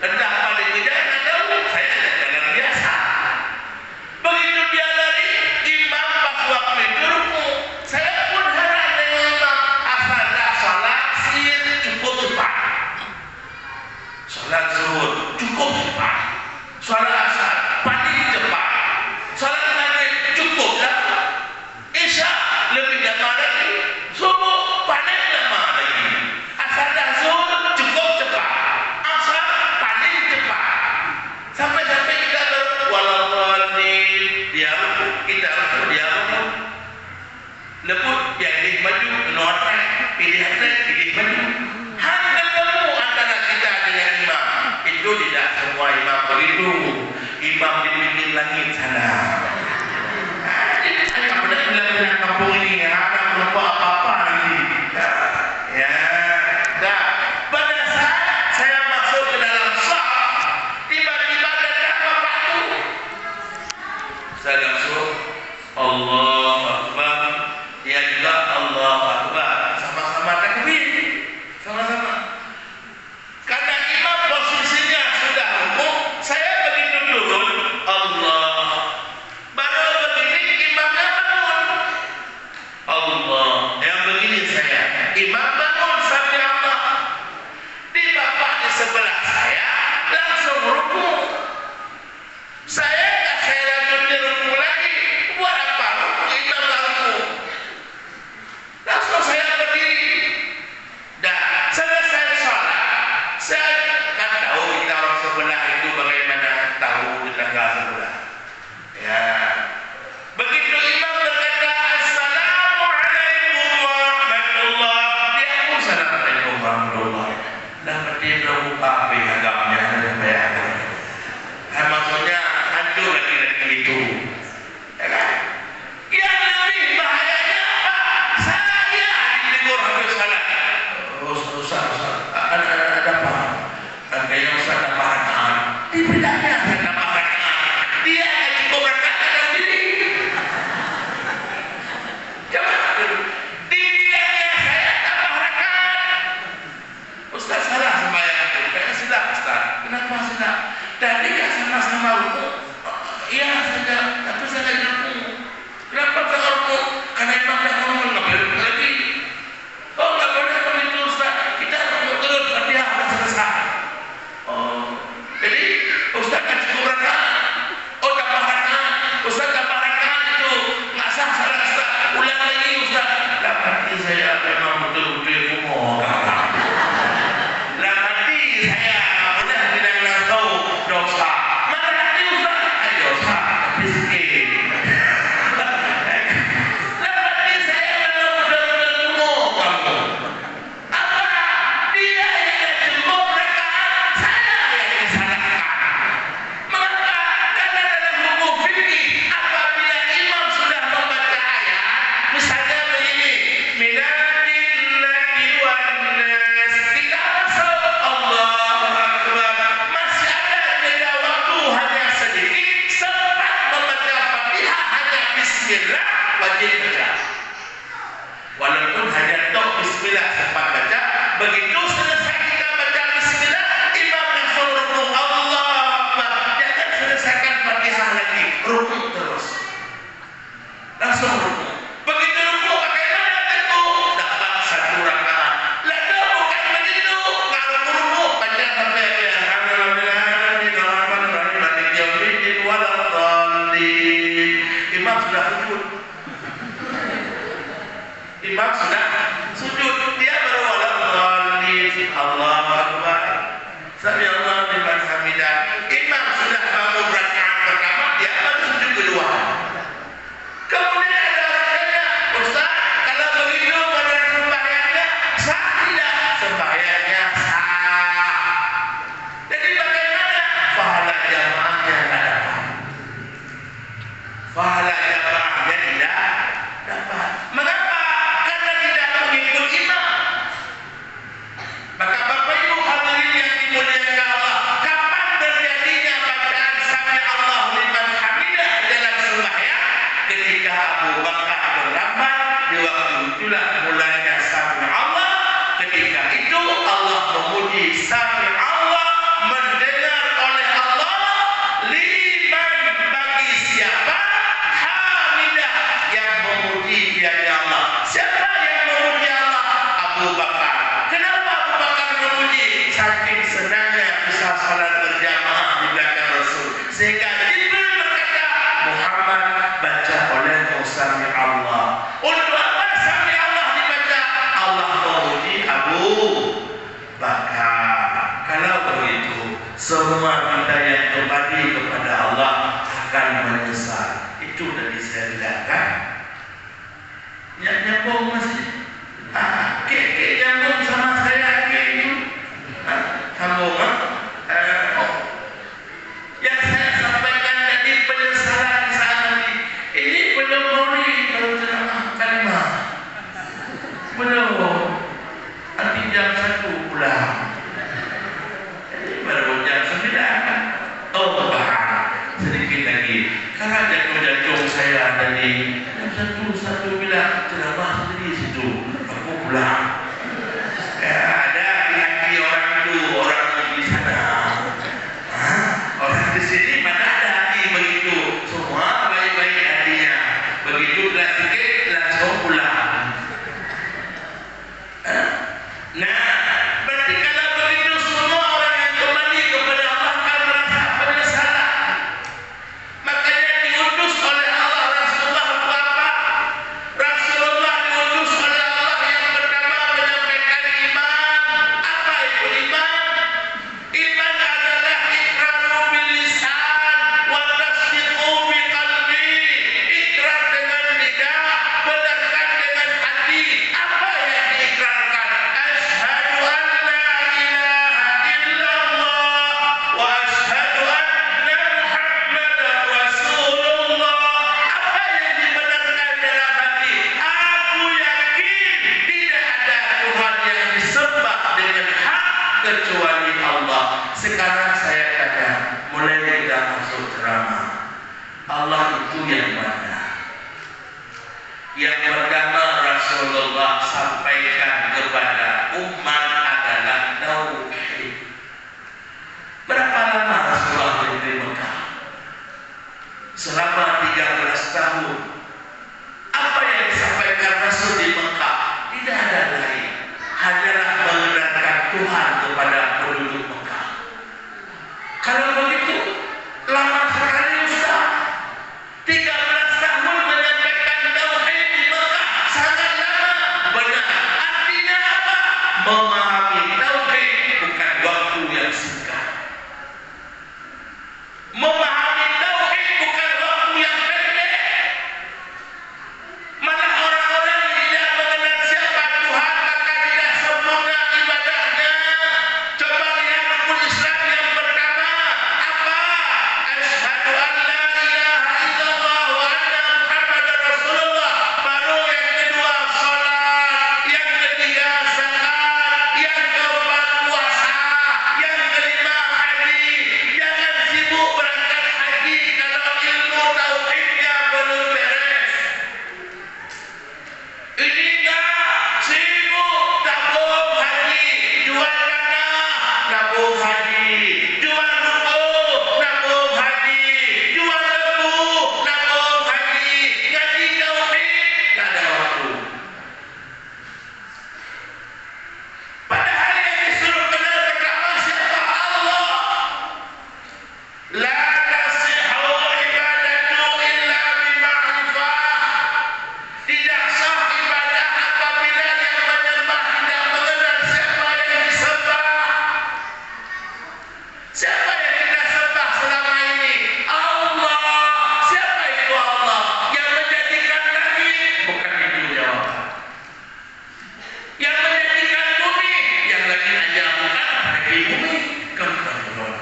Entah apa dia kejar, nggak tahu. Saya jalan biasa. Begitu dia lari, imam pas waktu itu rukuk. Saya pun heran dengan imam. Asal dah salat, sir, cukup cepat. Salat zuhur cukup cepat. Salat asar paling cepat. Salat maghrib cukup lama. Isya lebih lama lagi. Subuh paling lama lagi. Asar dan zuhur cukup cepat. Asar paling cepat. Sampai-sampai kita ber-, waladhdallin. Dia rukuk, kita rukuk, dia rukuk. Leuput, ya, idéh maju, keunoe trek, idéh trek, idéh maju. Han teutemu antara kita dengan imam. Itu tidak semua imam begitu. Imam di pinggir langit sana. Jadi, saya pada bilang dengan kampung ini, ya, ada berubah apa-apa nanti. Ya, dah. Pada saat saya masuk ke dalam saf, tiba-tiba datang bapak tu. Saya langsung, "Allahu Akbar." Dia juga, "Allahu Akbar." Sama-sama takbir. Sama-sama. Karena imam posisinya sudah rukuk, saya begitu turun, Allah. Baru begini imamnya bangun. Allah. Yang begini Alhamdulillah. Dah mati dah buka api agam yang ada bayar. Hai, maksudnya, hancur laki-laki itu. Ya kan? Yang lebih bahayanya apa? Saya ditegur habis salat. "Ustaz, Ustaz, Ustaz, ada, ada, ada apa?" Kata yang Ustaz tambah rakaat. Dibilangnya saya tambah rakaat. Dia hanya cukup rakaat dalam diri. Coba dulu. Dibilangnya saya tambah rakaat. "Ustaz, salah sembahyang tu." Kata, "Silap, Ustaz." "Kenapa silap?" "Tadi kan sama-sama rukuk." "Iya saja, tapi saya lagi rukuk." "Kenapa tak rukuk?" "Karena imam dah bangun, nggak boleh rukuk lagi." "Oh, nggak boleh begitu, Ustaz. Kita rukuk terus, Fatihah dah selesai." Oh, jadi Ustaz tak cukup rakaat. Oh, tambah rakaat. Ustaz tambah rakaat itu nggak sah salat, Ustaz. Ulang lagi, Ustaz. Dalam hati saya memang betul-betul kumoh. Dalam hati saya benar bilang nasau dosa. Mana hati Ustaz? Ayo, Ustaz, tapi sikit. Dalam hati saya memang betul-betul kumoh kamu. Apa? Dia yang cukup rakaat, saya yang disalahkan. Mengapa? Karena dalam hukum fikih, apabila imam sudah membaca ayat, misalnya begini, "Minal jinnati wan nas," kita masuk, Allahu Akbar, masih ada jeda waktu hanya sedikit, sempat membaca Fatihah hanya bismillah, wajib baca. Walaupun hanya tok bismillah sempat baca, begitu selesai kita baca bismillah, imam langsung rukuk, Allahu Akbar. Jangan selesaikan Fatihah lagi, rukuk terus. Langsung rukuk. Begitu rukuk, bagaimana tentu? Dapat satu rakaat. Lalu bukan begitu, kalau rukuk, baca sampai akhir. Alhamdulillahirabbil alamin, arrahmanirrahim, maliki yaumiddin, waladdallin. Imam sudah sujud. Imam sudah sujud, dia baru waladdallin. Allahu Akbar. Sami'allahu liman hamidah. Imam sudah bangun rakaat pertama, dia baru sujud kedua. Kemudian ada orang tanya, "Ustaz, kalau begitu pada sembahyangnya sah tidak?" Sembahyangnya sah. Jadi bagaimana? Pahala jamaahnya nggak dapat. Pahala jamaahnya tidak dapat. Mengapa? Karena tidak mengikut imam. Maka Bapak Ibu hadirin yang dimuliakan Allah, kapan terjadinya bacaan Sami'allahu liman hamidah dalam sembahyang? Ketika Abu Bakar terlambat, di waktu itulah mulanya Sami'allah. Ketika itu Allah memuji Sami'allah, mendengar oleh Allah, liman, bagi siapa, hamidah, yang memuji dianya Allah. Siapa yang memuji Allah? Abu Bakar. Kenapa Abu Bakar memuji? Saking senangnya bisa salat berjamaah di belakang Rasul. Sehingga Jibril berkata, "Muhammad, baca olehmu Sami'allah." Untuk apa Sami'allah dibaca? Allah memuji Abu Bakar. Kalau begitu, semua kita yang kembali kepada Allah akan menyesal. Itu tadi saya bilangkan. Nyak nyambung masih. Ah, kek-kek yang kecuali Allah. Sekarang saya tanya, mulai kita masuk ceramah, Allah itu yang mana? Yang pertama Rasulullah sampaikan kepada umat adalah tauhid. Berapa lama Rasulullah hidup di Mekah? Selama tiga belas tahun. Apa yang disampaikan Rasul di Mekah tidak ada lain, hanyalah mengenalkan Tuhan kepada penduduk Mekah. Kalau begitu, lama sekali, Ustaz. Tiga belas tahun menyampaikan tauhid di Mekah, sangat lama. Benar. Artinya apa? Memahami tauhid bukan waktu yang singkat. Memahami tauhid bukan waktu yang pendek. Malah orang-orang yang tidak mengenal siapa Tuhan, maka tidak sempurna ibadahnya. Coba lihat rukun Islam yang pertama, apa? Asyhadu an la ilaha illallah wa anna Muhammadar Rasulullah. Baru yang kedua, salat. Yang ketiga, zakat. Yang keempat, puasa. Yang kelima, haji. Jangan sibuk berangkat haji kalau ilmu tauhidnya belum beres. Ini enggak, sibuk tabung haji, jual tanah, tabung haji, jual ruko, tabung haji, jual lembu, tabung haji, ngaji tauhid, tak ada waktu. Padahal yang disuruh kenal pertama siapa? Allah. La tasihhu ibadatu illa bi ma'rifah. Tidak sah ibadah apabila yang menyembah tidak mengenal siapa yang disembah. Siapa yang kita sembah selama ini? Allah. Siapa itu Allah? Yang menjadikan langit, bukan itu jawaban. Yang menjadikan bumi, yang langit aja bukan, apalagi bumi, kan bukan Tuhan.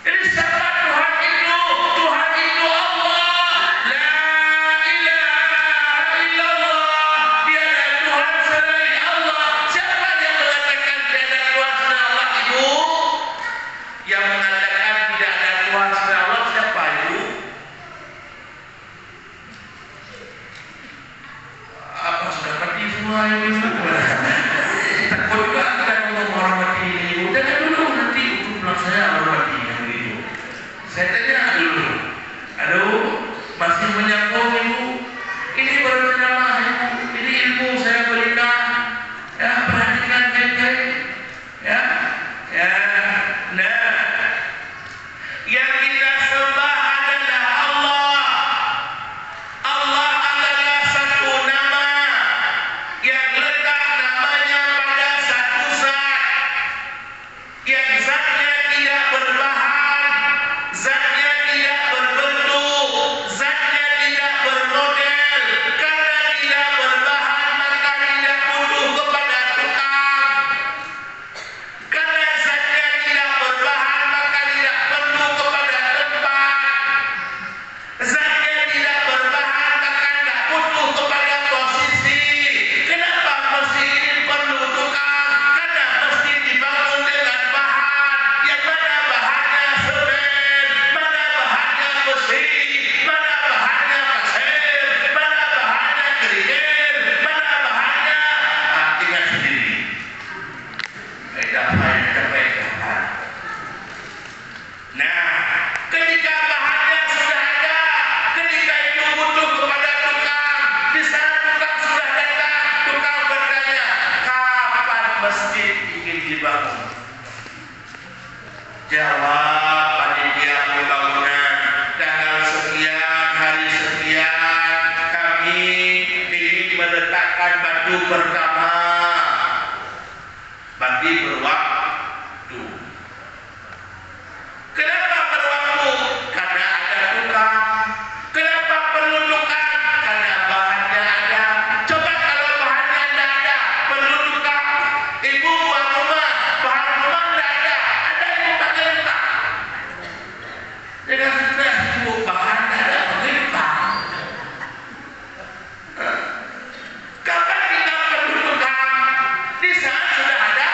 Jadi siapa Tuhan itu? Tuhan itu Allah. La ilaha illallah. Tiada Tuhan selain Allah. Siapa yang mengatakan tiada Tuhan selain Allah, Ibu? Yang mengatakan tidak ada Tuhan selain Allah siapa, Ibu? Apa sudah mati semua ini? Takut juga kita ngomong orang mati ini. Jangan dulu, nanti untuk pulang saya orang mati yang begitu. Saya tanya dulu. Aduh, masih menyambung, Ibu. Ini baru ceramah, Ibu. Ini ilmu saya berikan. Ya, perhatikan baik-baik. Ya, ya. Nah, yang kita sembah adalah Allah. Allah adalah satu nama yang letak namanya pada satu zat, yang zatnya tidak berbahan, zatnya tidak berbentuk, zatnya tidak bermodel. Karena tidak berbahan, maka tidak butuh kepada tukang. Karena zatnya tidak berbahan, maka tidak perlu kepada tempat. Zatnya tidak berbahan, maka tidak butuh kepada posisi. Kenapa masjid ini perlu tukang? Karena masjid dibangun dengan bahan. Yang mana bahannya? Semen. Mana bahannya? Besi. Mana bahannya? Pasir. Mana bahannya? Kerikil. Mana bahannya? Ah, ingat sendiri. Nah, ketika bahannya sudah ada, ketika itu butuh kepada tukang, di sana tukang sudah datang, tukang bertanya, "Kapan masjid ingin dibangun?" Jawab panitia pembangunan, "Tanggal sekian, hari sekian, kami ingin meletakkan batu pertama." Berarti berwaktu. Kenapa berwaktu? Karena ada tukang. Kenapa perlu tukang? Karena bahannya ada. Coba kalau bahannya tidak ada, perlu tukang. Ibu buat rumah, bahan rumah tidak ada. Ada ibu pakai tukang. Jangan stres, ibu, bahan tidak ada, pakai tukang. Kapan kita perlu tukang? Di saat sudah ada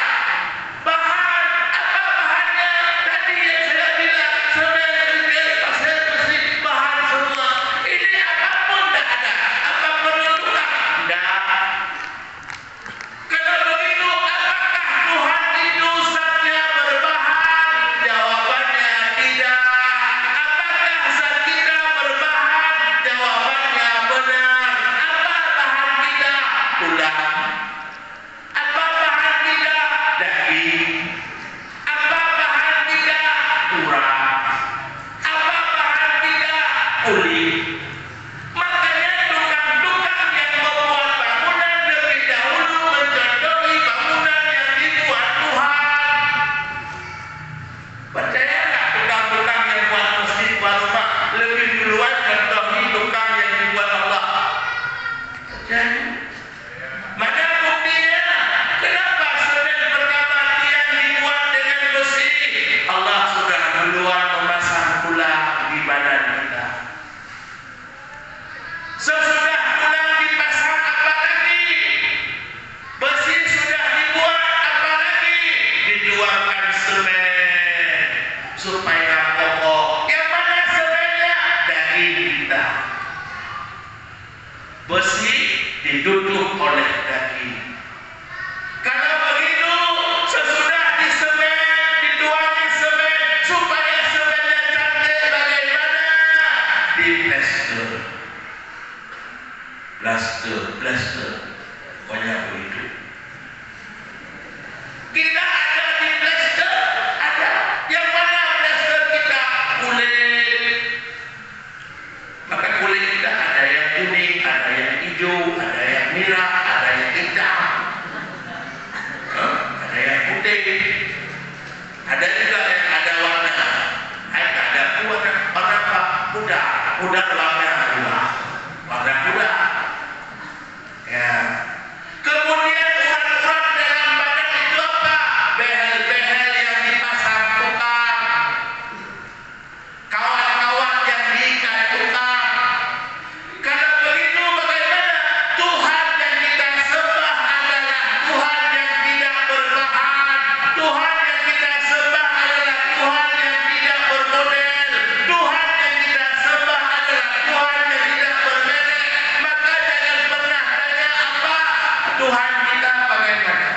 Tuhan kita bagaimana?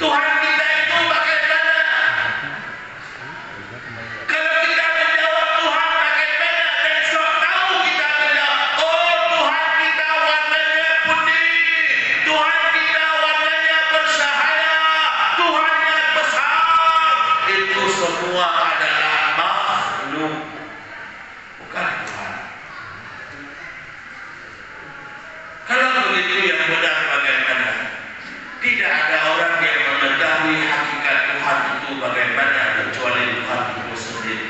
Tuhan kita itu bagaimana? Kalau kita menjawab Tuhan bagaimana, besok tahu kita menjawab, "Oh, Tuhan kita warnanya putih, Tuhan kita warnanya bercahaya, Tuhannya besar." Itu semua adalah makhluk, bukan Tuhan. Kalau begitu, yang benar bagaimana? Tidak ada orang yang mengetahui hakikat Tuhan itu bagaimana kecuali Tuhan itu sendiri.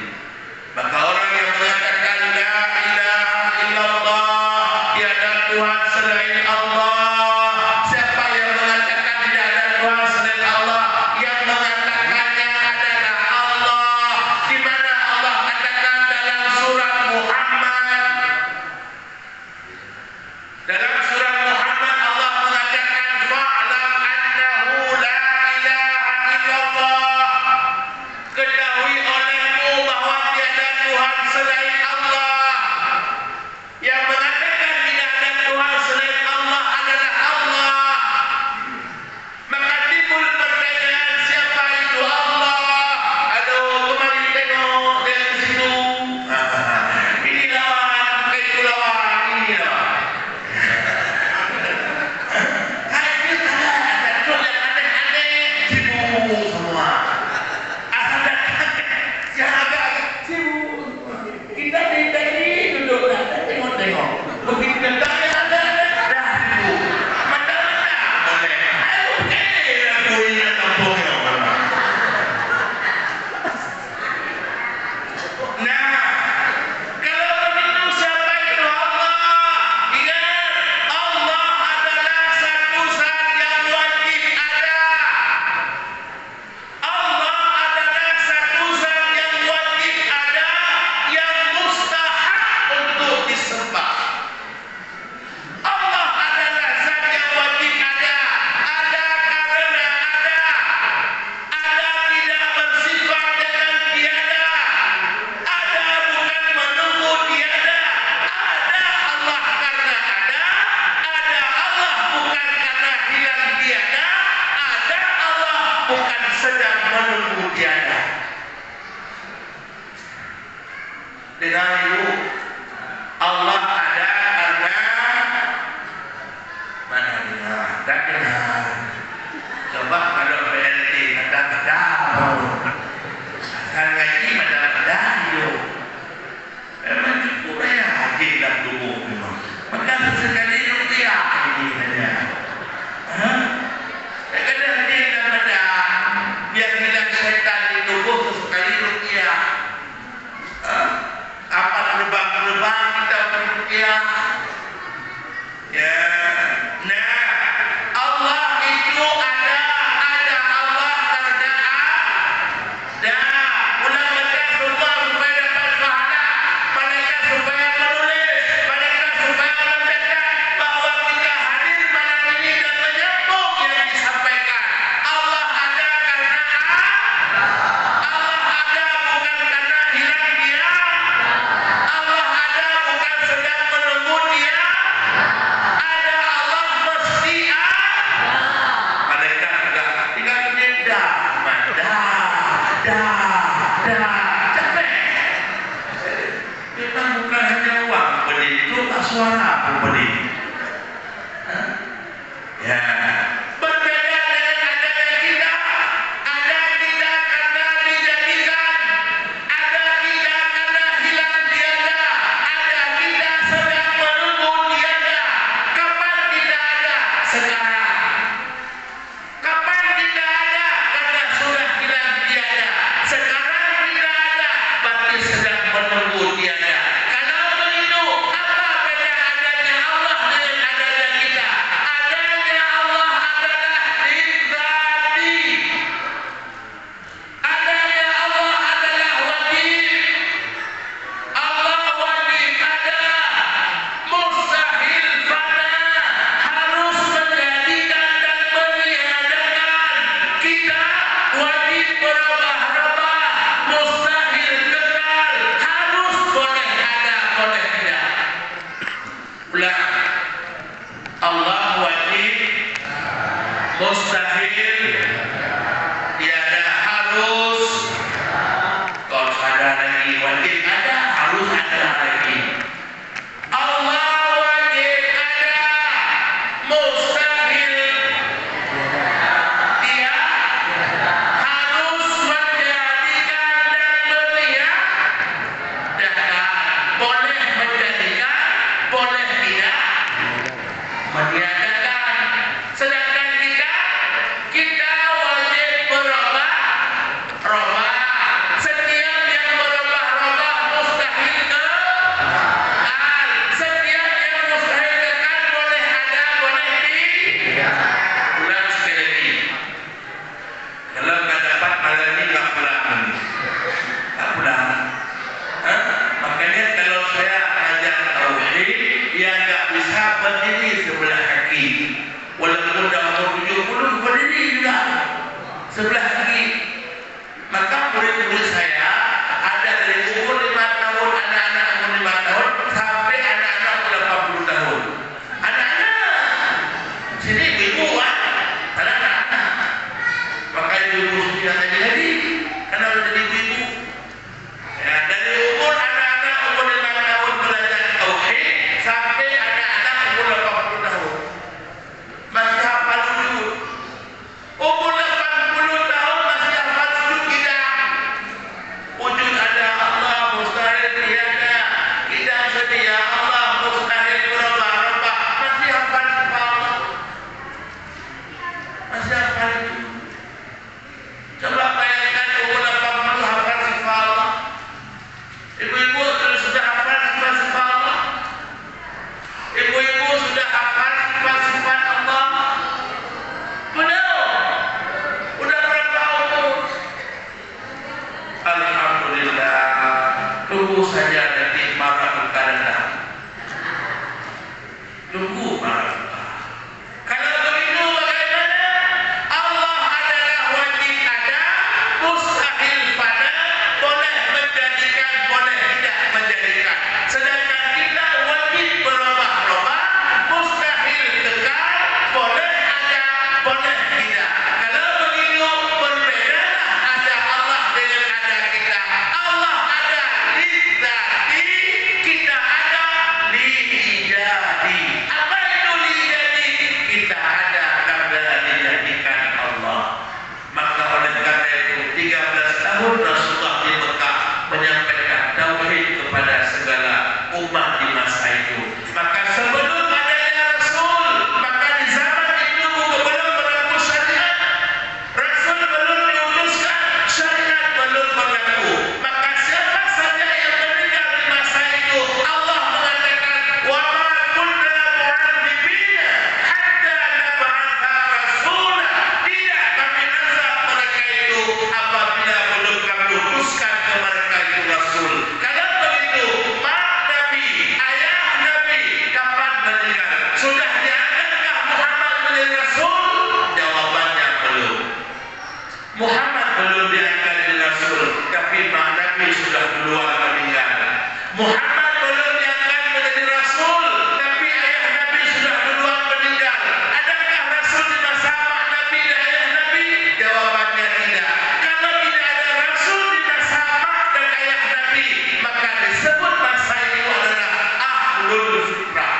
Maka orang yang mengatakan, "La ilaha illallah, tiada Tuhan selain Allah." Siapa yang mengatakan tidak ada Tuhan selain Allah? Yang mengatakannya adalah Allah. Di mana Allah katakan dalam surat Muhammad? Dalam surat Muhammad, Allah mengatakan, "Fa'lam annahu la ilaha illallah." Ketahui olehmu bahwa tiada Tuhan selain Allah. Yang mengatakan tidak ada Tuhan selain Allah adalah Allah. Maka timbul pertanyaan, siapa itu Allah? Aduh, kembali tengok dari situ. Ini lawan, bukan itu lawan, ini lawan. Hai, dia salah, ada truk yang aneh-aneh, sibuk semua. Asal datang, yang agak-agak, sibuk semua. Kita dari tadi duduk dah tengok-tengok. Begitu datang yang ada, dah sibuk. Macam mana boleh? Ayo, eh, aku ingat kampung yang mana. Nah, kalau begitu siapa itu Allah? Ingat, Allah adalah satu zat yang wajib ada. Allah adalah satu zat yang wajib ada, yang mustahak untuk disembah. Allah adalah zat yang wajib ada, ada karena ada, ada tidak bersifat dengan tiada, ada bukan menunggu tiada, ada Allah karena ada, ada Allah bukan karena hilang tiada, ada Allah bukan sedang menunggu tiada. Dengar, Ibu, Allah ada karena mana dengar? Tak dengar. Coba kalau P L T kata-kata, asal ngaji mada-mada hidup. Memang cukup raya jin dalam tubuh memang. Maka sesekali ruqyah ini saja. Ha? Kadang-kadang jin dalam badan, biar hilang syaitan di tubuh, sesekali ruqyah. Ha? Apa terbang-terbang kita ruqyah? Ya. Nah, Allah Allah wajib, mustahil tiada, harus, kon ada lagi, wajib ada, harus ada lagi. Allah wajib ada, mustahil tiada, harus menjadikan dan meniadakan, boleh menjadikan, boleh tidak meniadakan. Sedangkan kita, kita wajib berubah, rubah. Setiap yang berubah-rubah mustahil kekal. Setiap yang mustahil kekal boleh ada, boleh tidak. Ulang sekali lagi. Kalau nggak dapat malam ini, nggak pulang. Nggak pulang. Hah? Makanya kalau saya ngajar tauhid, ya nggak bisa berdiri sebelah kaki. Walaupun dah umur tujuh puluh, berdiri juga sebelah kaki. Maka murid-murid saya ada dari umur lima tahun, anak-anak umur lima tahun, sampai anak-anak umur delapan puluh tahun. Anak-anak. Sini ibu-ibu, kan? Ada anak-anak. Maka ibu-ibu sini yang tadi-tadi, karena udah jadi ibu-ibu. Ya, dari umur anak-anak umur lima tahun belajar tauhid sampai anak-anak umur delapan puluh tahun. Masih hafal wujud. Umur delapan puluh tahun masih hafal wujud tidak? Wujud ada Allah, mustahil tiada. Tidak sedia Allah, mustahil berubah-ubah. Masih hafal sifat Allah. Masih hafal itu. Coba bayangkan umur delapan puluh hafal sifat Allah. Ibu-ibu sudah hafal sifat-sifat Allah? Ibu-ibu sudah hafal sifat-sifat Allah? Belum. Udah berapa umur? Alhamdulillah. Tunggu saja nanti marah bukan datang. Tunggu marah bukan. Kalau begitu bagaimana? Allah adalah wajib ada, mustahil fana, boleh menjadikan, boleh tidak menjadikan. Sedangkan kita wajib berubah-ubah, mustahil kekal, boleh ada, boleh tidak. Kalau begitu, berbedalah ada Allah dengan ada kita. Allah ada lidzati, kita ada liijadi. Apa itu liijadi? Kita ada karena dijadikan Allah. Maka oleh karena itu, tiga belas tahun Rasulullah di Mekah menyampaikan tauhid kepada segala umat di masa itu. Maka sebelum adanya Rasul, maka di zaman itu belum berlaku syariat. Rasul belum diutuskan, syariat belum berlaku. Maka siapa saja yang meninggal di masa itu, Allah mengatakan, "Wa ma kunna mu'adzibina hatta nab'atha rasula." Tidak kami azab mereka itu apabila belum kami utuskan ke mereka itu rasul. Kalau begitu, mak Nabi, ayah Nabi, kapan meninggal? Sudah diangkatkah Muhammad menjadi rasul? Jawabannya belum. Muhammad belum diangkat jadi rasul, tapi mak Nabi sudah duluan meninggal. Muhammad belum diangkat menjadi rasul, tapi ayah Nabi sudah duluan meninggal. Adakah rasul di masa mak Nabi dan ayah Nabi? Jawabannya tidak. Kalau tidak ada rasul di masa mak dan ayah Nabi, maka disebut masa itu adalah ahlul fitrah.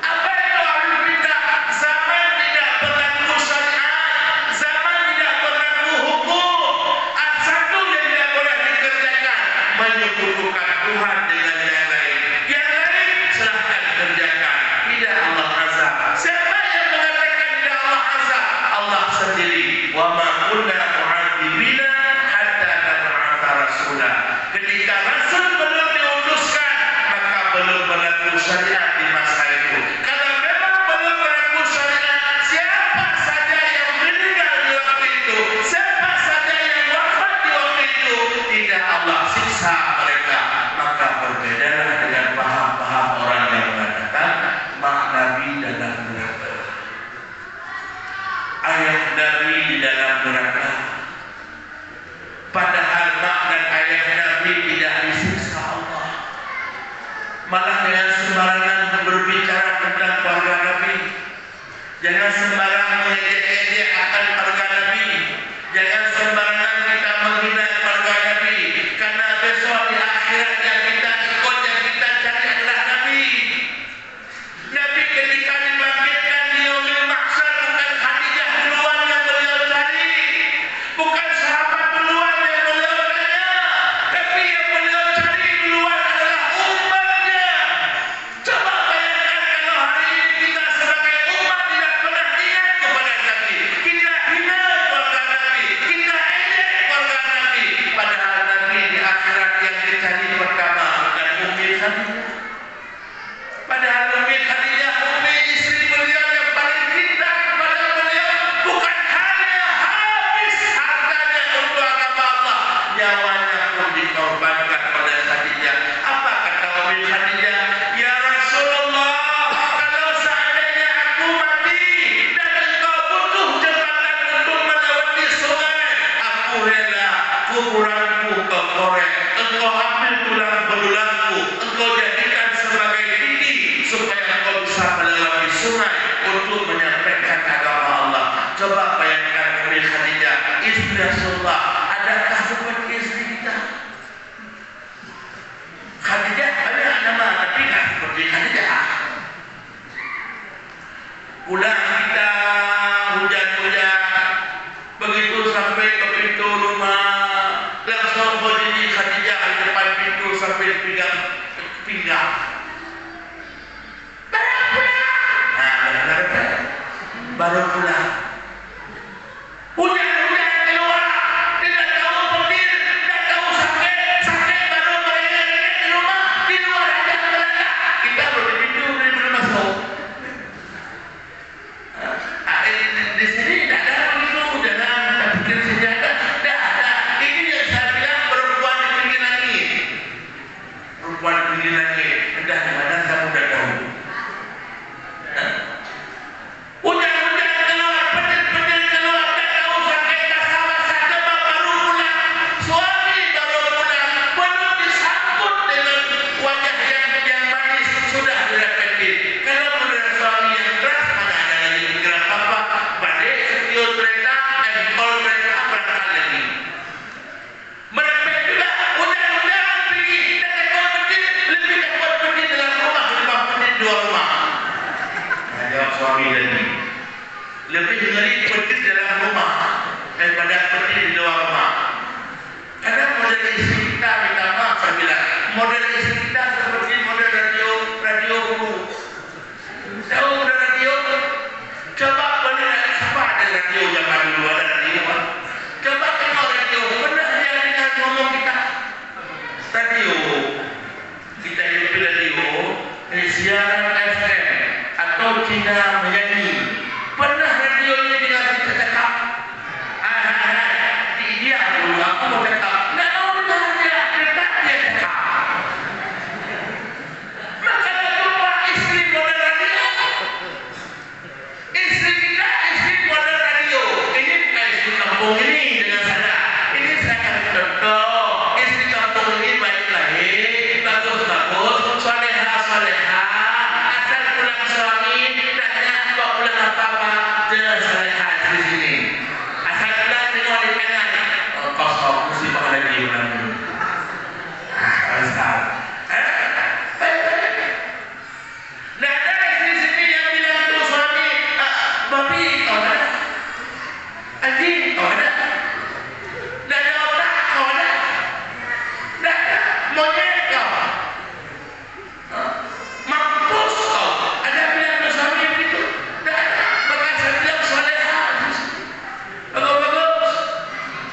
Apa itu ahlul bidah? Zaman tidak berlaku syariat, zaman tidak berlaku hukum. Ada satu yang tidak boleh dikerjakan, menyekutukan Tuhan dengan yang lain. Yang lain silahkan kerjakan, tidak Allah azab. Siapa yang mengatakan tidak Allah azab? Allah sendiri. Wa ma kunna mu'adzibina hatta nab'atha rasula. Ketika rasul belum diutuskan, maka belum berlaku syariat di masa itu. Kalau memang belum berlaku syariat, siapa saja yang meninggal di waktu itu, siapa saja yang wafat di waktu itu, tidak Allah siksa mereka. Maka berbedalah dengan paham-paham orang yang mengatakan mak Nabi dalam neraka, ayah Nabi di dalam neraka. Padahal mak dan ayah Nabi tidak disiksa Allah. Malah dengan sembarangan berbicara tentang keluarga Nabi, Jangan sembarang mengejek-ngejek akan keluarga Nabi. Jangan sembarangan kita menghina keluarga Nabi. Karena besok di akhirat yang kita ikut, yang kita cari adalah Nabi. Nabi ketika dibangkitkan di Yaumil Mahsyar, bukan Khadijah duluan yang beliau cari, bukan sahabat duluan yang beliau tanya, tapi yang beliau cari duluan adalah umatnya. Coba bayangkan kalau hari ini kita sebagai umat tidak pernah ingat kepada Nabi, kita hina keluarga Nabi, kita ejek keluarga Nabi, padahal Nabi di akhirat yang dicari pertama bukan Ummi Khadijah. Padahal Ummi Khadijah, Ummi, istri beliau yang paling cinta kepada beliau, bukan hanya habis hartanya untuk agama Allah, nyawanya pun dikorbankan oleh Khadijah. Apa kata Ummi Khadijah? "Ya Rasulullah, kalau seandainya aku mati dan engkau butuh jembatan untuk melewati sungai, aku rela kuburanku kau korek, engkau ambil tulang belulangku, engkau jadikan sebagai dindi supaya engkau bisa melewati sungai untuk menyampaikan agama Allah." Coba bayangkan, Ummi Khadijah, istri Rasulullah, adakah seperti istri kita? Khadijah banyak nama, tapi tak seperti Khadijah. Pulang kita hujan-hujan, begitu sampai ke pintu rumah, langsung berdiri Khadijah di depan pintu sambil pegang pinggang. "Baru pulang." Nah, benar-benar baru pulang. Hujan-hujan keluar, tidak tahu petir, tidak tahu sakit, sakit baru merengek-rengek di rumah, di luar ada Belanda. Kita baru di pintu, belum masuk. Ah, eh, di sini tidak ada begitu, jangan tak pikir sini ada. Tidak ada. Ini yang saya bilang perempuan di pinggir langit. Perempuan di pinggir langit, entah di mana kamu tidak tahu. Hah? Hujan-hujan keluar, petir-petir keluar, tak tahu sakit, tak salah, sakit, baru pulang. Suami baru pulang, belum disambut dengan wajah yang, yang manis, sudah direpeti. Kalau model suami yang keras, mana ada lagi pikiran apa-apa. Balik setir kereta, empol kereta, berangkat lagi. Merepet juga, hujan-hujan tinggi, dan takut petir, lebih takut petir dalam rumah ketimbang petir di luar rumah. Nah, jawab suami tadi. Lebih ngeri petir dalam rumah daripada petir di luar rumah. Kadang model istri kita, minta maaf saya bilang, model istri kita seperti model radio, radio dulu. Tahu ada radio? Coba boleh nak, siapa ada radio zaman dulu, ada radio, ah? Coba tengok radio, pernah dia dengar ngomong kita? Radio. Kita itu radio, eh, siaran F M atau Cina menyanyi. Pernah radio ini dengar kita cakap? Ah, ah, ah, di dia dulu, aku mau cakap. Nggak mau dengar dia, tetap dia cakap. Maka jumpa istri model radio. Istri kita, istri model radio. Ini bukan istri kampung ini dengan saya. Ini saya kasih contoh. Istri kampung ini baik lahir, bagus-bagus, salehah-salehah. Asal pulang suami, tanya, "Kok pulang apa, Pak?" Dia salehah istri sini. Asal pulang, tengok di kanan. Oh, kosong, musibah lagi malam ni. Ah, asal. Eh? Baik-baik. Nah, ada istri sini yang bilang tu suami, "Ah, babi kau ada? Anjing kau ada? Nggak ada otak kau ada? Nggak ada monyet kau? Hah? Mampus kau." Ada bilang tu suami begitu? Nggak ada. Bahkan saya bilang salehah. Bagus-bagus.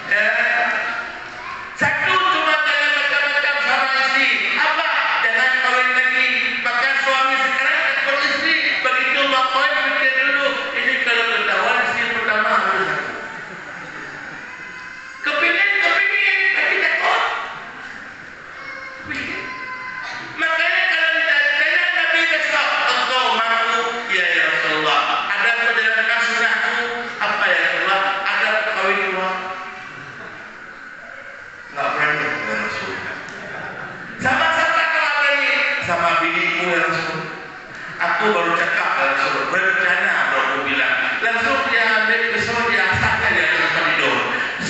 Ya. Satu cuma jangan macam-macam sama istri. Abah, jangan kawin lagi. Bahkan suami sekarang takut istri. Begitu mak kawin, pikir dulu. Ini kalau ketahuan istri pertama harus aku. Kepingin, kepingin, tapi takut. Makanya kalau ditanya Nabi besok, "Engkau mampu, ya, ya Rasulullah? Ada menjalankan sunnahku?" "Apa, ya Rasulullah?" "Ada kawin dua." Enggak berani, ya Rasul. Sama siapa kalau berani? Sama biniku, ya Rasul. Aku baru cakap, ya Rasul. Rencana baru aku bilang.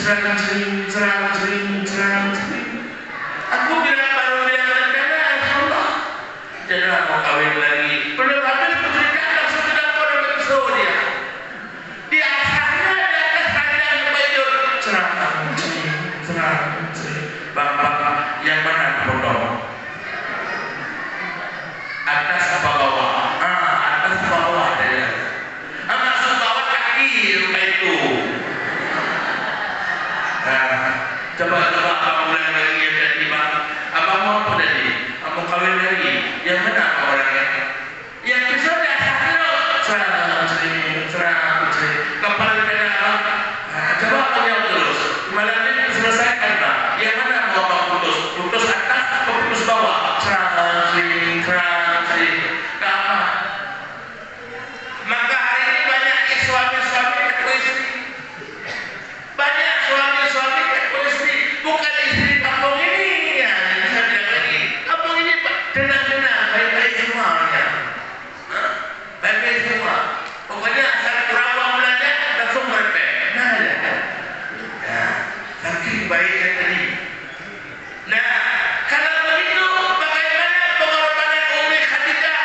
Cerang, cerang, cerang, cerang, cerang, cerang. Aku bilang, baru bilang rencana, ya Allah. Jadi aku kawin lagi. Belum habis pendidikan, langsung ke dapur, ambil pisau dia. Di atasnya ada atas ranjang baju. Cerang, cerang, cerang, cerang. Bang, bang, yang mana dipotong? Atas apa bawah? Ah, atas bawah dia. Ah, maksud bawah kaki, bukan itu. Ah, coba, coba abang ulang lagi yang tadi, Bang. Abang mau apa tadi? Abang kawin lagi. Yang mana abang orangnya? Yang pisau di atas terus. Cerang, cerang, cerang, cerang. Kapal di tengah, Bang. Ah, coba abang jawab terus. Malam ni kita selesaikan, Bang. Yang mana mau abang putus? Putus atas atau putus bawah? Cerang, cerang, cerang, cerang. Gampang. Maka hari ini banyak suami-suami takut istri. Banyak suami-suami takut istri. Bukan istri kampung ini, ya, bisa bilang lagi. Kampung ini, Pak, tenang-tenang, baik-baik semuanya. Hah? Baik-baik semua. Pokoknya, asal kurang wang belanja, langsung merepek. Nah, ya. Ya, saking baiknya tadi. Nah, kalau begitu, bagaimana pengorbanan Ummi Khadijah?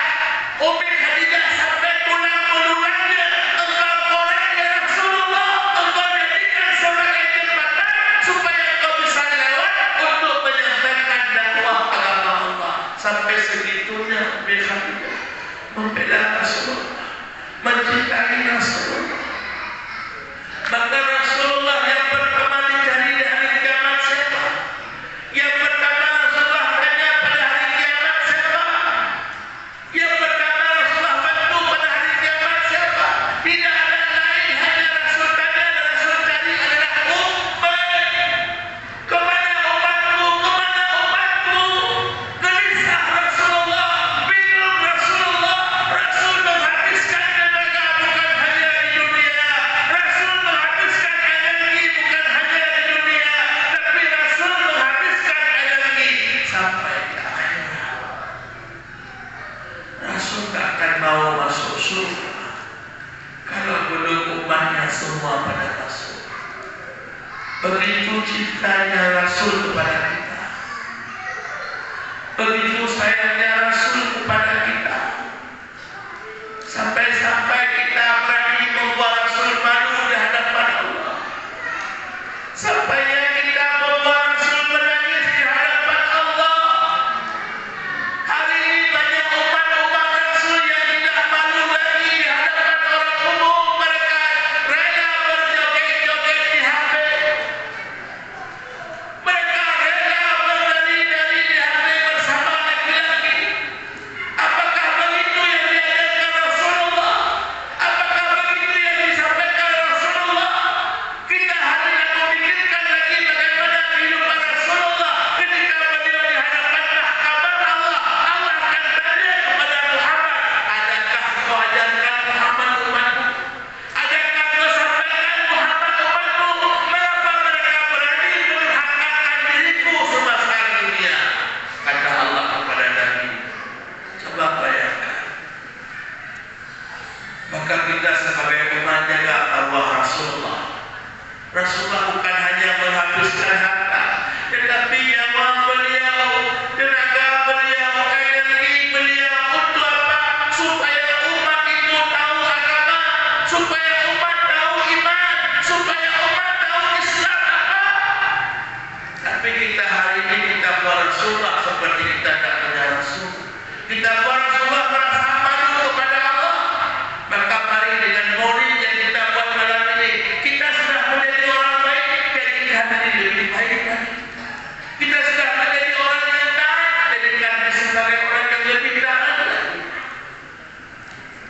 Ummi Khadijah sampai tulang belulangnya, "Engkau korek, ya Rasulullah, engkau jadikan sebagai jembatan supaya engkau bisa lewat untuk menyampaikan dakwah agama Allah." Sampai segitunya Ummi Khadijah membela Rasulullah, mencintai Rasulullah. Maka Rasulullah yang pertama dicari di hari kiamat siapa? Yang pertama Rasulullah tanya pada hari kiamat siapa? Yang pertama Rasulullah bantu pada hari kiamat siapa? Tidak ada lain, hanya Rasul tanya dan Rasul cari adalah umat. Kemana umatku? Kemana umatku? Gelisah Rasulullah, bingung Rasulullah. Rasul menghabiskan tenaga bukan hanya di dunia. Rasul menghabiskan energi bukan hanya di dunia, tapi Rasul menghabiskan energi sampai di akhirat. Rasul tak akan mau masuk surga kalau belum umatnya semua pada masuk. Begitu cintanya Rasul kepada kita. Begitu sayangnya Rasul kepada kita. Sampai-sampai kita berani membuat Rasul malu di hadapan Allah. Sampai yang kita membuat Rasul menangis di hadapan Allah. Hari ini banyak umat-umat Rasul yang tidak malu lagi di hadapan orang umum. Mereka rela berjoget-joget di H P. Mereka rela bernari-nari di H P bersama laki-laki. Apakah begitu yang diajarkan Rasulullah? Apakah begitu yang disampaikan Rasulullah? Kita hanya memikirkan lagi bagaimana kehidupan Rasulullah ketika beliau di hadapan mahkamah Allah. Allah akan tanya kepada Muhammad, "Adakah kau ajarkan Muhammad umatmu? Adakah kau sampaikan Muhammad umatmu? Mengapa mereka berani mendurhakakan diriku semasa dunia?" Kata Allah kepada Nabi, coba bayangkan. Maka kita sebagai umat jaga arwah Rasulullah. Rasulullah bukan hanya menghabiskan harta, tetapi nyawa beliau, tenaga beliau, energi beliau untuk apa? Supaya umat itu tahu agama, supaya umat tahu iman, supaya umat tahu Islam apa. Tapi kita hari ini kita buat Rasulullah seperti kita tak punya Rasul. Kita buat Rasulullah merasa malu kepada Allah. Maka mari dengan maulid yang kita buat malam ini, kita sudah menjadi orang baik, jadikan diri lebih baik lagi. Kita sudah menjadi orang yang taat, jadikan diri sebagai orang yang lebih taat lagi.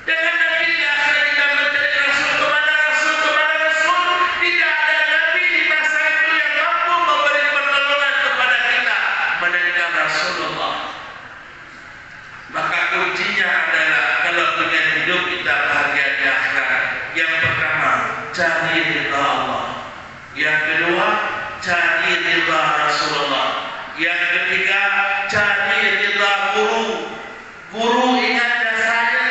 Jangan nanti di akhir kita mencari Rasul kemana, Rasul kemana, Rasul. Tidak ada Nabi di masa itu yang mampu memberi pertolongan kepada kita, melainkan Rasulullah. Maka kuncinya adalah kalau pengen hidup kita bahagia di akhirat, yang pertama, cari ridha Allah. Yang kedua, cari ridha Rasulullah. Yang ketiga, cari ridha guru. Guru, ingat jasanya,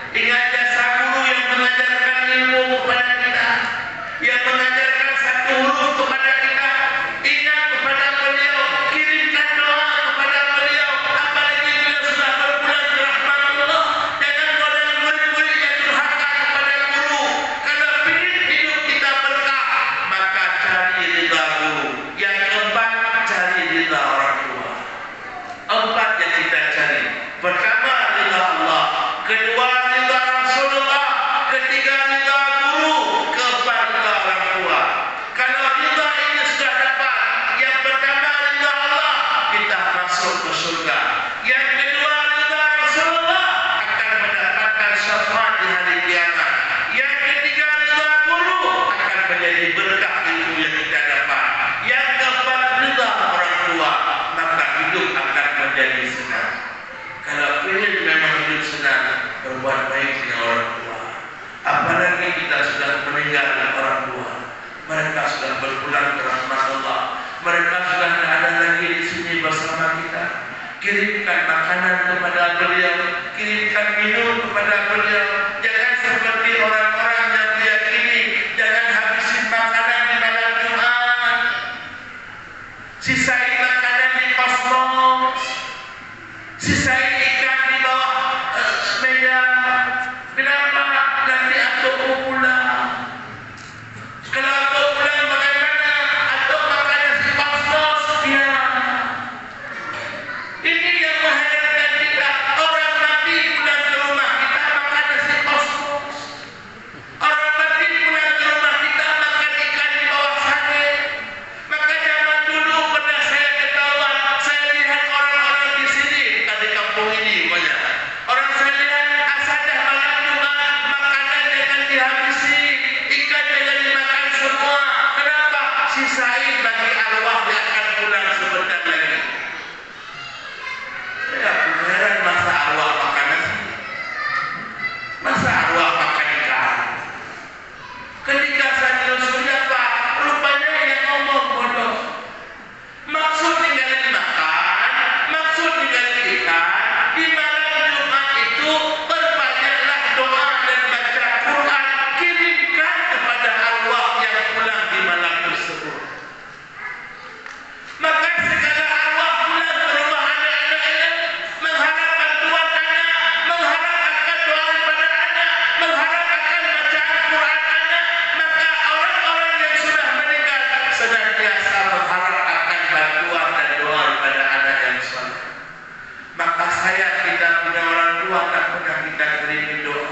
ingat jasa guru yang mengajarkan ilmu kepada kita, yang mengajarkan satu huruf kepada Mereka sudah berpulang ke rahmat Allah. Mereka sudah tidak ada lagi di sini bersama kita. Kirimkan makanan kepada beliau, kirimkan minum kepada beliau. Jangan seperti orang-orang yang meyakini, jangan habisin makanan di malam Jumat. Sisain makanan di pos-pos. Sisain ikan di bawah, eh, meja. Kenapa? Nanti atok mau pulang. Kalau atok pulang bagaimana? Atok makan nasi pos-pos. Ya. Ini yang mengherankan kita. Orang mati pulang ke rumah kita makan nasi pos-pos. Orang mati pulang ke rumah kita makan ikan di bawah saré. Maka zaman dulu pernah saya ketahuan, saya lihat orang-orang di sini, bukan di kampung ini rupanya. Orang saya lihat, asal dah malam Jumat, makanan jangan dihabisi, ikan jangan dimakan semua. Kenapa? Sisain bagi arwah yang akan pulang sebentar lagi. Saya pun heran, masa arwah makan nasi? Masa arwah makan ikan? Ketika saya telusuri apa? Rupanya yang ngomong bodoh. Maksud tinggalin makan, maksud tinggalin ikan, di malam Jumat itu perbanyaklah doa dan baca Quran, kirimkan kepada arwah yang pulang di malam tersebut. Maka segala arwah pulang ke rumah anak-anaknya, mengharap bantuan anak, mengharap akan doa daripada anak, mengharap akan bacaan Quran anak, maka orang-orang yang sudah meninggal senantiasa mengharap akan bantuan dan doa daripada anak yang saleh. Maka sayang kita punya orang tua tak pernah kita kirimi doa.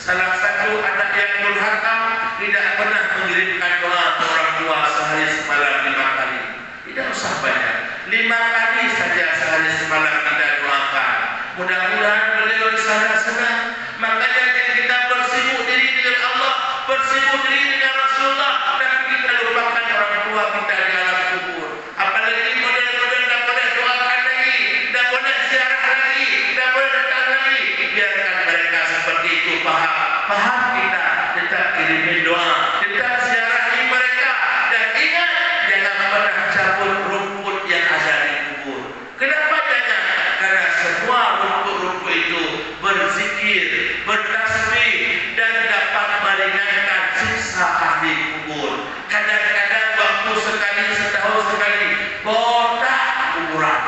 Salah satu anak yang durhaka tidak pernah mengirimkan doa ke orang tua sehari semalam lima kali. Tidak usah banyak. Lima kali saja sehari semalam kita doakan. Mudah-mudahan beliau di sana senang. Makanya kita bersibuk diri dengan Allah, bersibuk diri dengan Rasulullah, tapi kita lupakan orang tua kita di alam kubur. Apalagi model-model dah boleh doakan lagi, dah boleh ziarah lagi, dah boleh datang lagi. Biarkan mereka seperti itu paham. Paham kita, tetap kirimin doa, tetap ziarahi mereka. Dan ingat, jangan pernah cabut rumput yang ada di kubur. Kenapa jangan? Karena semua rumput-rumput itu berzikir, bertasbih, dan dapat meringankan siksa ahli kubur. Kadang-kadang waktu sekali, setahun sekali, botak kuburan.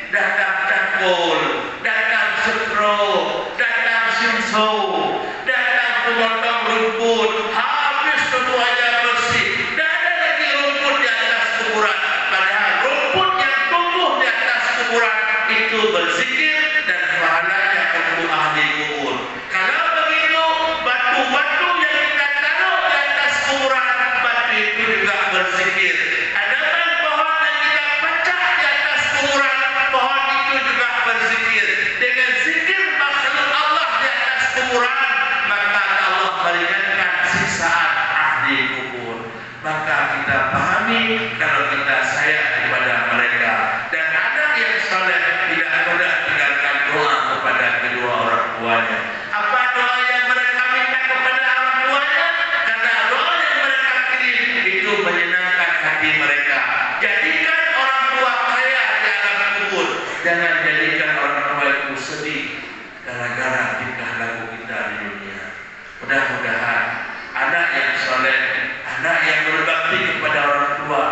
Datang cangkul, datang setruk, datang sinso, datang pemotong rumput, habis semuanya bersih. Tidak ada lagi rumput di atas kuburan. Padahal rumput yang tumbuh di atas kuburan itu berzikir dan pahalanya untuk ahli kubur. Kalau begitu, batu-batu yang kita taruh di atas kuburan, batu itu juga berzikir. Adapun pohon yang kita pacak di atas kuburan, pohon itu juga berzikir. Dengan zikir makhluk Allah di atas kuburan, maka Allah meringankan siksaan ahli kubur. Maka kita pahami kalau kita sayang kepada mereka. Dan anak yang saleh tidak pernah tinggalkan doa kepada kedua orang tuanya. Apa doa yang mereka minta kepada orang tuanya? Karena doa yang mereka kirim itu menyenangkan hati mereka. Jadikan orang tua kaya di alam kubur. Jangan jadikan orang tua itu sedih gara-gara tingkah laku kita di dunia. Mudah-mudahan anak yang saleh, anak yang berbakti kepada orang tua,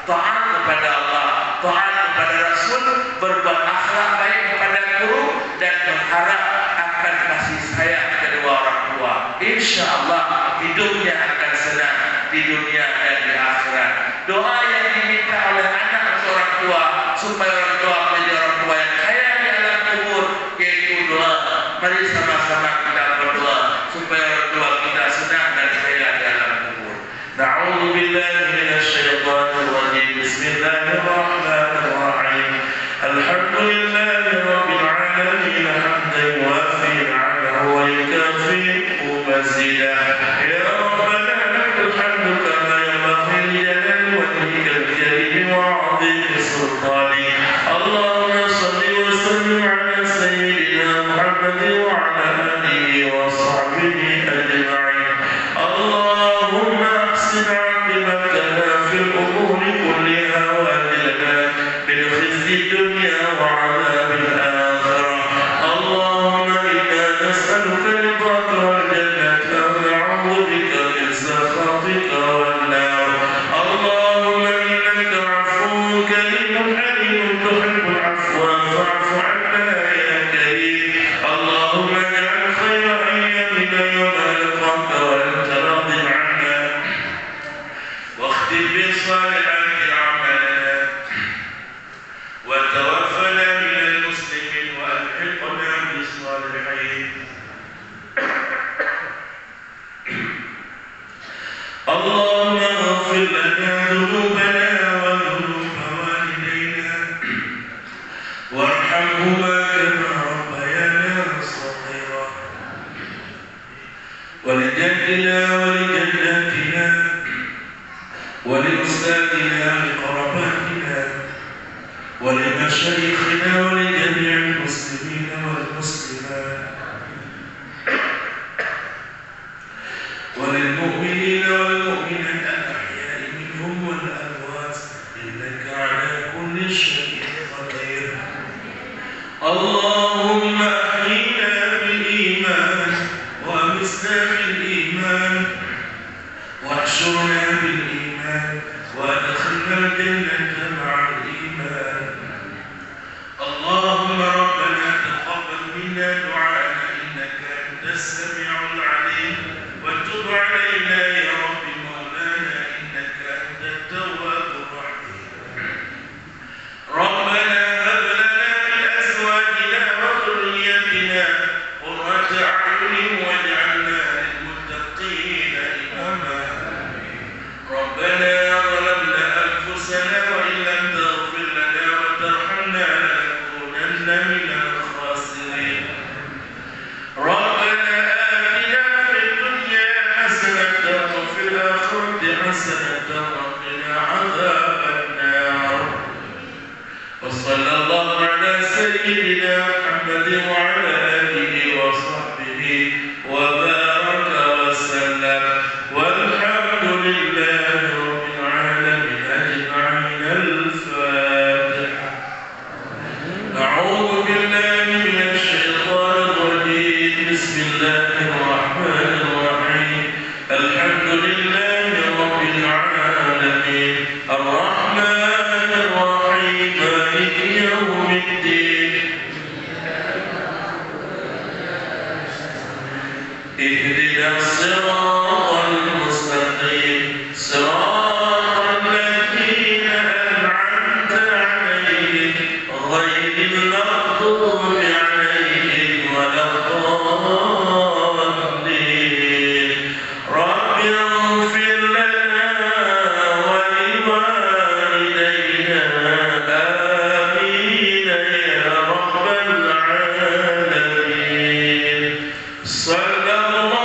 taat kepada Allah, taat kepada Rasul, berbuat akhlak baik kepada guru, dan mengharap akan kasih sayang kedua orang tua. Insya Allah, hidupnya akan senang di dunia dan di akhirat. Doa yang diminta oleh anak untuk orang tua, supaya orang tua menjadi orang tua yang kaya di alam kubur, yaitu doa. Mari sama-sama kita berdoa supaya orang tua kita senang dan kaya di alam kubur. أعوذ بالله من الشيطان الرجيم. بسم الله الرحمن الرحيم. الحمد لله رب العالمين، حمدا يوافي نعمه ويكافئ مزيدا. يا ربنا لك الحمد كما ينبغي لجلال وجهك الكريم وعظيم سلطانك. اللهم صل وسلم على سيدنا محمد وعلى آله وصحبه أجمعين. اللهم الصالحات أعمالنا وتوفنا من المسلمين وألحقنا بالصالحين. اللهم اغفر لنا ذنوبنا وذنوب والدينا وارحمهما كما ربيانا صغيرا. ولجدنا ولجدتنا ولأستاذنا ولقراباتنا ولمشايخنا ولجميع المسلمين والمسلمات وللمؤمنين والمؤمنات الأحياء منهم والأموات إنك على كل شيء قدير. اللهم أحينا بالإيمان وأمتنا بالإيمان واحشرنا بالإيمان وأدخلنا الجنة مع الإيمان. اللهم ربنا تقبل منا دعاءنا إنك أنت السميع العليم وتب علينا يا رب مولانا إنك أنت التواب الرحيم. ربنا هب لنا من أزواجنا وذرياتنا قرة أعين واجعلنا للمتقين إماما. ربنا ظلمنا أنفسنا وإن لم تغفر لنا وترحمنا لنكونن من الخاسرين. ربنا آتنا في الدنيا حسنة وفي الآخرة حسنة وقنا عذاب النار. وصلى الله على سيدنا محمد وعلى آله وصحبه وبارك وسلم. والحمد لله رب العالمين أجمعين. الفاتحة. أعوذ بالله من الشيطان الرجيم. بسم الله الرحمن الرحيم. الحمد لله رب العالمين. الرحمن الرحيم. مالك يوم الدين. اهدنا الصراط المستقيم. صراط الذين أنعمت عليهم غير المغضوب عليهم ولا الضالين. رب اغفر لنا ولوالدينا. آمين يا رب العالمين. صلى الله